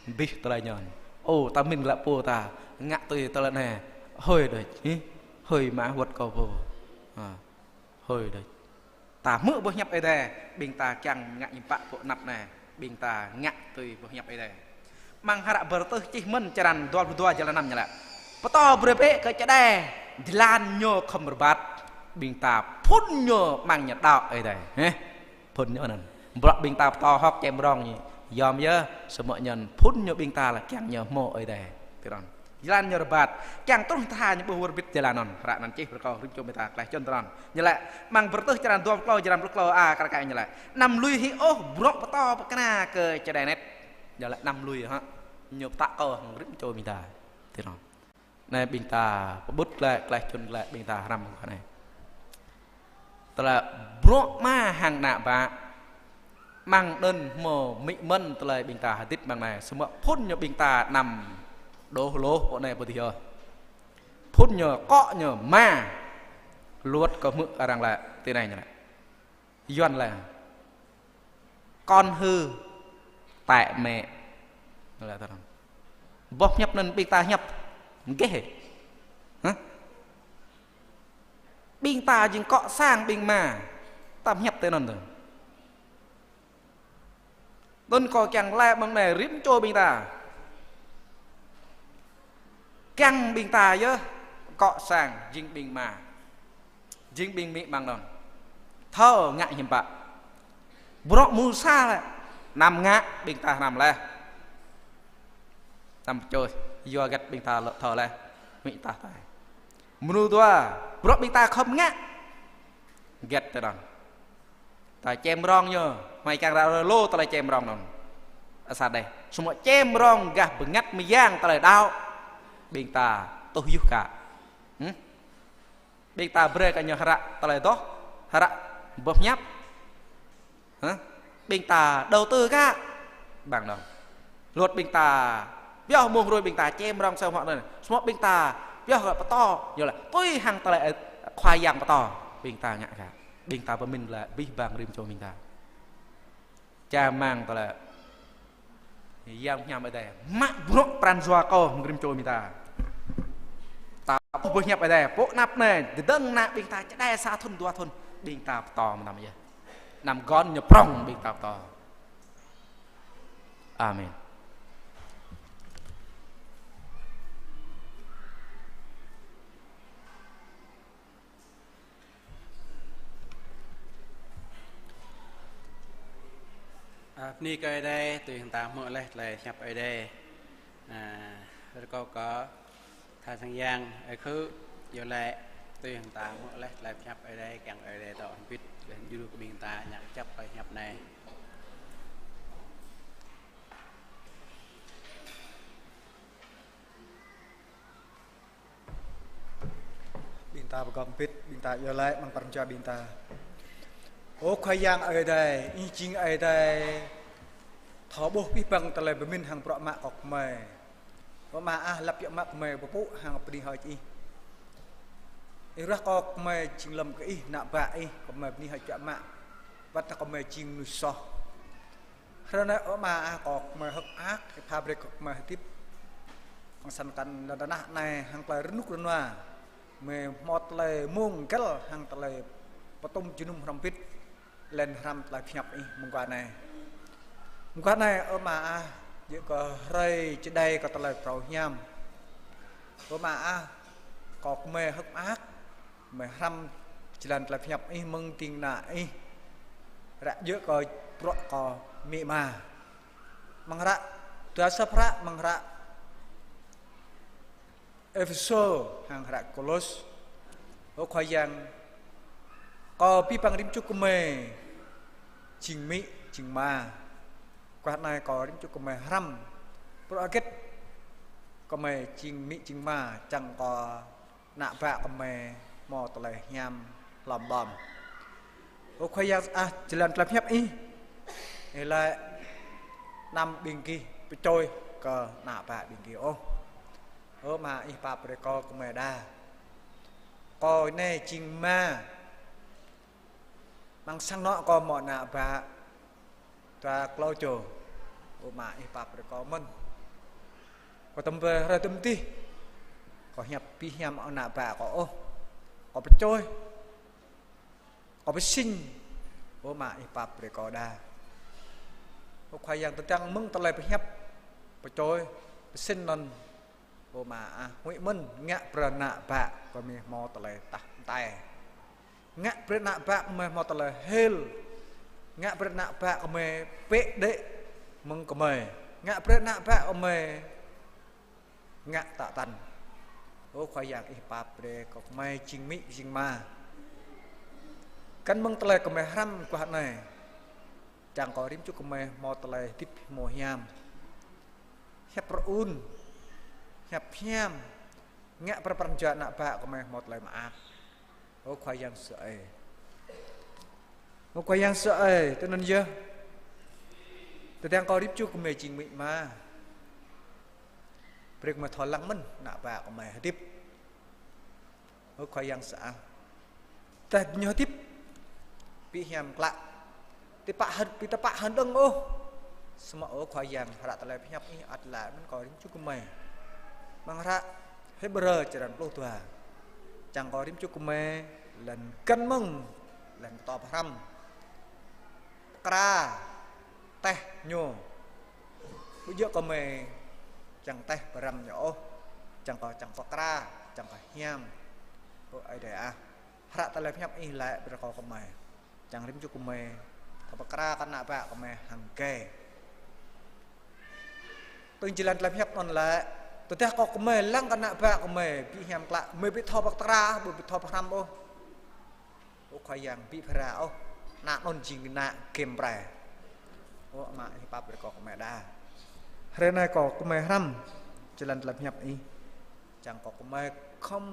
Abih tơlơi ñu. Ô, ta mĭn glaĭ pô ta, ngă tui tơlơi anai. Hơi đôč, hĭ? Hơi mă wơ̆t kơ pô. Ha, hơi đôč. Ta hmư̆ boh hiăp Ơi Adai, ƀing ta kiăng ngă hiư̆m pă pơ anăp anai, ƀing ta ngă tui boh hiăp Ơi Adai. Mơ̆ng hră Bơrơtuh čih mơ̆n črăn dua pluh dua jơlan năm ñu laĭ: Pơtô brơi bĕ kơ čơđai, jơlan ñu khŏm rơbat, ƀing ta phŭn ñu mơ̆ng ñu đaŏ Ơi Adai. Hĕ? Phŭn ñu anŭn. Bruă ƀing ta pơtô hŏk čem rong ñu, yom yơh, samơ̆ ñu phŭn ñu ƀing ta lĕ kiăng ñu hmâo Ơi Adai. Tui anŭn. Jơlan ñu rơbat, kiăng truh tha ñu ƀuh wơr bĭt jơlan anŭn. Hră anŭn čih brơi kơ rĭm čô ƀing ta tơlơi čun tơnăn. Ñu laĭ, mơ̆ng Bơrơtuh črăn dua pluh klâo, jơlan pluh klâo a, kar kaĭ ñu laĭ: Anăm lui hĭ ôh bruă pơtô pơkra kơ čơđai anet. Ñu laĭ anăm lui hă. Ñu pơtă kơ hăng rĭm čô ƀing ta. Tui anŭn. Anai ƀing ta pơƀut glaĭ, tơlơi čun glaĭ, ƀing ta hrăm kơ anai. Tơlơi bruă mă hăng ană bă, mơ̆ng anŭn hmâo mĭ mơ̆n tơlơi ƀing ta hơdip mơ̆ng anai, samơ̆ phŭn ñu ƀing ta anăm đôč hloh pơ anai pơ adih yơh. Phŭn ñu akŏ ñu mă, luăt kơ hmư̆ arăng laĭ, tui anai ñu laĭ. Yuan laĭ: Con hư, tại mẹ. Laĭ tui anŭn. Boh hiăp anŭn ƀing ta hiăp gêh. Hă? Ƀing ta jing akŏ sang ƀing ama. Ta hiăp tui anŭn tơ. Anŭn kâo kiăng laĭ mơ̆ng anai rĭm čô ƀing ta. Kiăng ƀing ta yơh, akŏ sang jing ƀing ama, jing ƀing amĭ mơ̆ng anŭn. Thâo ngă hiư̆m pă. Bruă mơnuih sa lĕ, anăm ngă, ƀing ta hrăm laih. Anăm pơčôh, yua hơget ƀing ta lŏ thâo laih, amĭ ta tai. Mơnuih dua, bruă ƀing ta khŏm ngă. Hơget tui anŭn. Ta čem rong ñu, hmâo kiăng ră lô tơlơi čem rong anŭn. Ơ sa đeh. Samơ̆ čem rong gah bơngăt mơyang tơlơi đaŏ. Ƀing ta tuh yơh kă. Hm? Ƀing ta brơi kơ ñu hră tơlơi adoh, hră boh hiăp. Hă? Ƀing ta đầu tư kă. Ƀing anŭn. Luăt ƀing ta pioh mông hruê ƀing ta čem rong sa hmâo anŭn. Samơ̆ ƀing ta pioh kơ pơtô. Ñu laĭ tui hăng tơlơi Khua Yang pơtô. Ƀing ta ngă kă. Ƀing ta pơmĭn laĭ abih bang rĭm čô ƀing ta. Čang mơ̆ng tơlơi Yang Hiam Ơi Adai mă bruă pran jua kâo mơ̆ng rĭm čô ƀing ta. Ta ƀuh boh hiăp Ơi Adai, pơ anăp anai, tơdang ană ƀing ta čơđai sa thŭn dua thŭn, ƀing ta pơtô mơtam yơh. Anăm gơ̆n ñu prŏng ƀing ta pơtô. Amen. A, bơni kơ Ơi Adai, tui hăng ta hmư̆ laih tơlơi hiăp Ơi Adai. A, rơkâo kơ tha sang yang, ơi khư, yua laĭ, tui hăng ta hmư̆ laih tơlơi hiăp Ơi Adai, kiăng Ơi Adai dŏ hơbĭt, laih djru kơ ƀing ta ngă kơjăp tơlơi hiăp anai. Ƀing ta pơgop hơbĭt, ƀing ta iâu laĭ amăng pran jua ƀing ta. Ơ Khua Yang Ơi Adai, Ih jing Ơi Adai thâo ƀuh abih bang tơlơi pơmĭn hăng bruă mă kơ gơmơi. Ơ Ama ah, lăp biă mă gơmơi pơpŭ hăng bơni hơơč Ih. Ih ruah kơ gơmơi jing lŏm kơ Ih, ană bă Ih, gơmơi bơni hơơč biă mă. Wơ̆t tơdah gơmơi jing mơnuih soh. Hrơi anai, ơ Ama ah, kơ gơmơi hơ̆k mơak, Ih pha brơi kơ gơmơi hơdip. Hăng săn kăn lŏn tơnah anai, hăng tơlơi rơnŭk rơnua. Gơmơi hmâo tơlơi mông găl, hăng tơlơi pơtŭm jơnum hrŏm hơbĭt. Lĕ hrăm tơlơi pơhiăp Ih mơguah anai. Mơguah anai, ơ Ama ah, djơ̆ kơ hrơi čơđai kơ tơlơi phrâo hiam. Ơ Ama ah, kơ gơmơi hơ̆k mơak. Gơmơi hrăm jơlan tơlơi pơhiăp Ih mơ̆ng ding kơna Ih. Hră djơ̆ kơ bruă kơ amĭ ama. Amăng hră, dua sơ̆p hră, amăng hră Êphêsô hăng hră Kôlôs. Ơ Khua Yang, kơ abih bang rĭm čô gơmơi jing amĭ, jing ama. Mơguah anai kơ rĭm čô gơmơi hrăm bruă hơget gơmơi jing amĭ, jing ama, čang kơ ană bă gơmơi hmâo tơlơi hiam hlŏm hlŏm. Ơ Khua Yang ah, jơlan tơlơi pơhiăp Ih, Ih laĭ anăm ƀing gih pơčôih kơ ană bă ƀing gih ôh. Ơ Ama, Ih pap brơi kâo gơmơi đa. Kâo anai jing ama. Amăng sang anŏ kâo hmâo ană bă dua klâo čô. Ơ Ama, Ih pap brơi kâo mơ̆n. Kâo tơm ƀơi hrơi tơm dih, kâo hiăp ƀu hiam ană bă kâo ôh. Kâo pơčôih, kâo pơsĭn. Ơ Ama, Ih pap brơi kâo đa. Ơ Khua Yang, tơdang mơ̆ng tơlơi pơhiăp, pơčôih, pơsĭn anŭn, ơ Ama ah, huĭ mơ̆n, ngă brơi ană bă gơmơi hmâo tơlơi tah mơtai. Ngă brơi ană bă gơmơi hmâo tơlơi hil. Ngă brơi ană bă gơmơi pĕ đĕ mơ̆ng gơmơi. Ngă brơi ană bă gơmơi ngă tă tăn. Ơ Khua Yang, Ih pap brơi kơ gơmơi jing amĭ jing ama. Găn mơ̆ng tơlơi gơmơi hrăm guah anai, čang kơ rĭm čô gơmơi hmâo tơlơi hơdip hmâo hiam. Hiăp rơun, hiăp hiam, ngă brơi pran jua ană bă gơmơi hmâo tơlơi mơak. Ơ Khua Yang sơai. Ơ Khua Yang sơai, tui anŭn yơh. Tơdang kơ rĭm čô gơmơi jing amĭ ama, brơi gơmơi thâo lăng mơ̆n ană bă gơmơi hơdip. Ơ Khua Yang sơai. Tơdah ñu hơdip ƀu hiam klă, ƀu tơpă hơn, ƀu tơpă hơn đơ̆ng ôh. Samơ̆ ơ Khua Yang, hră tơlơi pơhiăp Ih ăt laĭ mơ̆n kơ rĭm čô gơmơi. Amăng hră Hêbrơ črăn pluh dua, čang kơ rĭm čô gơmơi lŏn găn mơ̆ng, lŏn pơtô pơhrăm, pơkra teh ñu. Ƀu djơ̆ kơ gơmơi čang teh pơhrăm ñu ôh, čang kơ, čang pơkra, čang kơ hiam. Ơ Ơi Adai ah, hră tơlơi pơhiăp Ih laĭ brơi kơ gơmơi, čang rĭm čô gơmơi thâo pơkra kơ ană bă gơmơi hăng gai. Tui jơlan tơlơi pơhiăp anŭn laĭ, tơdah kơ gơmơi lăng kơ ană bă gơmơi ƀu hiam klă, gơmơi ƀu thâo pơkra, ƀu, ƀu thâo pơhrăm ôh, ơ Khua Yang, ƀu phara ôh, ană anŭn jing ană gem prai. Ơ Ama, Ih pap brơi kơ gơmơi đa. Hrơi anai kơ gơmơi hrăm jơlan tơlơi pơhiăp Ih, čang kơ gơmơi khŏm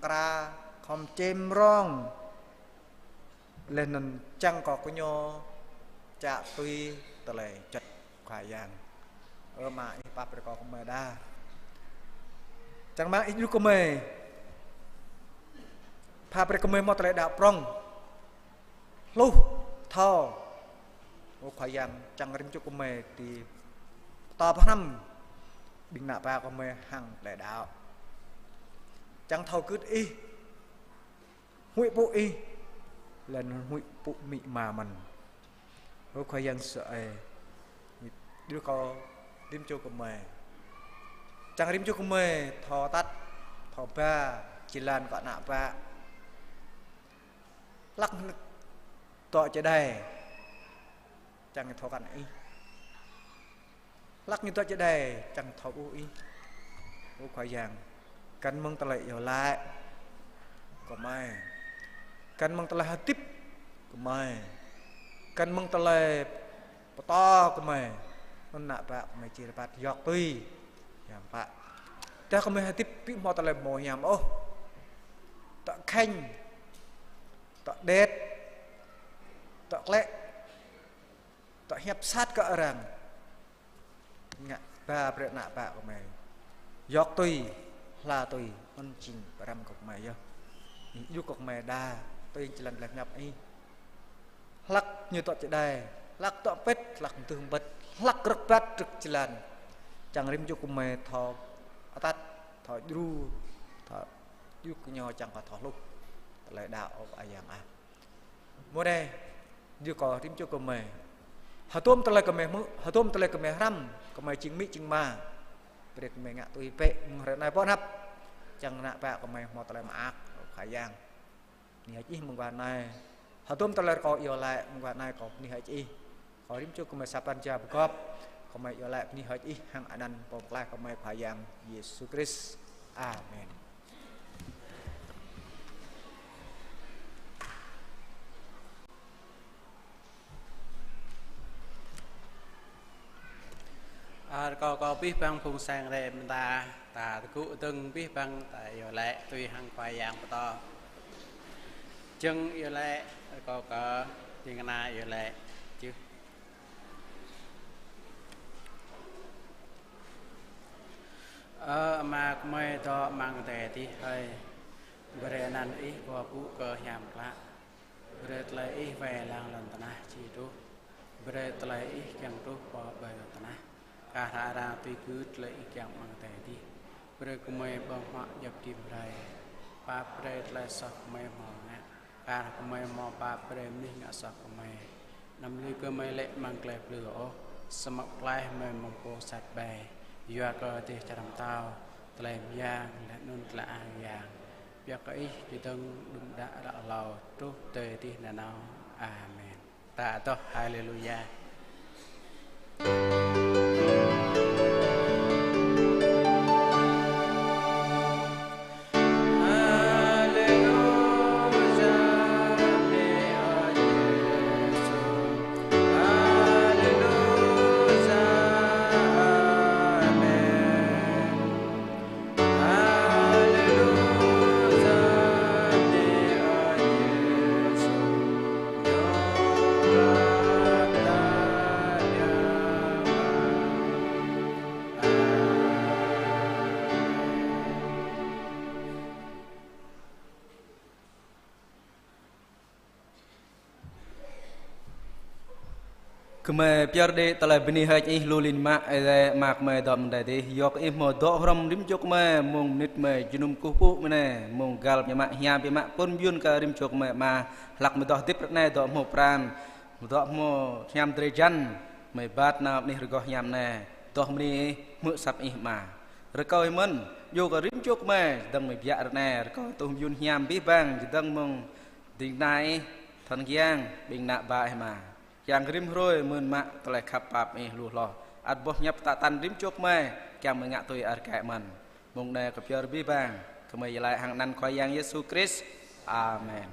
pơkra, khŏm čem rong. Laih anŭn čang kơ gơñu čă tui tơlơi juăt Khua Yang. Ơ Ama, Ih pap brơi kơ gơmơi đa. Čang mơ̆ng Ih djru gơmơi, pha brơi gơmơi hmâo tơlơi đaŏ prŏng, hluh, thâo. Ơ Khua Yang, čang rĭm čô gơmơi či pơtô pơhrăm ƀing ană bă gơmơi hăng tơlơi đaŏ. Čang thâo gưt Ih, huĭ pŭ Ih, laih anŭn huĭ pŭ amĭ ama mơ̆n. Ơ Khua Yang sơai, djru kơ rĭm čô gơmơi. Čang rĭm čô gơmơi thâo atăt, thâo ba jơlan kơ ană bă. Hlăk ñu dŏ čơđai, čang thâo kăn Ih. Hlăk ñu dŏ čơđai, čang thâo ƀuh Ih. Ơ Khua Yang, găn mơ̆ng tơlơi iâu laĭ gơmơi, găn mơ̆ng tơlơi hơdip gơmơi, găn mơ̆ng tơlơi pơtô gơmơi, anŭn ană bă gơmơi či rơbat yŏk tui hiam klă. Tơdah gơmơi hơdip ƀu hmâo tơlơi hmâo hiam ôh, tŏ khĕnh, tŏ đet, tŏ klĕ, tŏ hiăp sat kơ arăng, ngă ba brơi ană bă gơmơi yŏk tui, hla tui, anŭn jing pơhrăm kơ gơmơi yơh. Ih djru kơ gơmơi đa, tui jơlan tơlơi pơhiăp Ih. Hlăk ñu dŏ čơđai, hlăk dŏ pĭt, hlăk mơdưh mơbĭt, hlăk rơbat rơ̆k jơlan, čang rĭm čô gơmơi thâo atăt, thâo djru, thâo djru kơ ñu čang kơ thâo hluh tơlơi đaŏ, ơ Khua Yang ah. Mơ̆ng anai, djru kơ rĭm čô gơmơi, hơdôm tơlơi gơmơi hmư̆, hơdôm tơlơi gơmơi hrăm, gơmơi jing amĭ jing ama, brơi gơmơi ngă tui bĕ mơ̆ng hrơi anai pơ anăp, čang ană bă gơmơi hmâo tơlơi mơak, ơ Khua Yang. Bơni hơơč Ih mơguah anai. Hơdôm tơlơi rơkâo iâu laĭ mơguah anai kâo bơni hơơč Ih. Kơ rĭm čô gơmơi sa pran jua pơgop, gơmơi iâu laĭ bơni hơơč Ih hăng anăn Pô Pơklaih gơmơi Khua Yang Yêsu Krist. Amen. Ơ, rơkâo kơ abih bang phung sang rai mơta, ta tơgŭ dơ̆ng abih bang ta iâu laĭ tui hăng Khua Yang pơtô. Jơ̆ng iâu laĭ, rơkâo kơ ding kơna iâu laĭ. Čư̆. Ơ Ama gơmơi dŏ amăng adai adih hơi, brơi anăn Ih pơpŭ kơ hiam klă. Brơi tơlơi Ih wai lăng lŏn tơnah či truh. Brơi tơlơi Ih kiăng truh pơ ƀơi lŏn tơnah, kar hăng arăng tui gưt tơlơi Ih kiăng amăng adai adih. Brơi gơmơi ƀơ̆ng huă djŏp rĭm hrơi. Pap brơi tơlơi soh gơmơi hmâo ngă, kar hăng gơmơi hmâo pap brơi mơnuih ngă soh gơmơi. Anăm lui gơmơi lê̆ amăng tơlơi plư ôh, samơ̆ pơklaih gơmơi mơ̆ng pô sat ƀai. Yua kơ dêh čar pơtao, tơlơi mơyang, laih anŭn tơlơi ang yang, biă kơ Ih čơdơ̆ng đưm đă ră hlâo truh tơdơi adih nanao. Amen. Ta adoh. Haleluya. Gơmơi pơyơr đĭ tơlơi bơni hơơč Ih lu lin mă, Ơi Adai Ama gơmơi dŏ amăng adai adih, yua kơ Ih hmâo dŏ hrŏm rĭm čô gơmơi, mơ̆ng mơnit gơmơi jơnum kơkuh pơpŭ mơ̆ng anai, mơ̆ng găl gơmơi mă, hiam gơmơi mă, pŭn mơyŭn kơ rĭm čô gơmơi Ama, hlak gơmơi dŏ hơdip ră anai, dŏ hmâo pran, dŏ hmâo hiam drơi jăn, gơmơi bat nao anih rơgoh hiam anai, dŏ bơni Ih, hmư̆ asăp Ih Ama. Rơkâo Ih mơ̆n, djru kơ rĭm čô gơmơi, čơdơ̆ng gơmơi biă ră anai, rơkâo tuh mơyŭn hiam abih bang, čơdơ̆ng mơ̆ng ding kơna Ih, thŭn kiăng, ƀing ană bă Ih Ama. Kiăng rĭm hrơi mơ̆n mă tơlơi khăp pap Ih lu hloh. Ăt boh hiăp pơtă tăn rĭm čô gơmơi, kiăng gơmơi ngă tui ar kaĭ mơ̆n. Mơ̆ng anai kơ pơyơr abih bang, gơmơi iâu laĭ hăng anăn Khua Yang Yêsu Krist. Amen.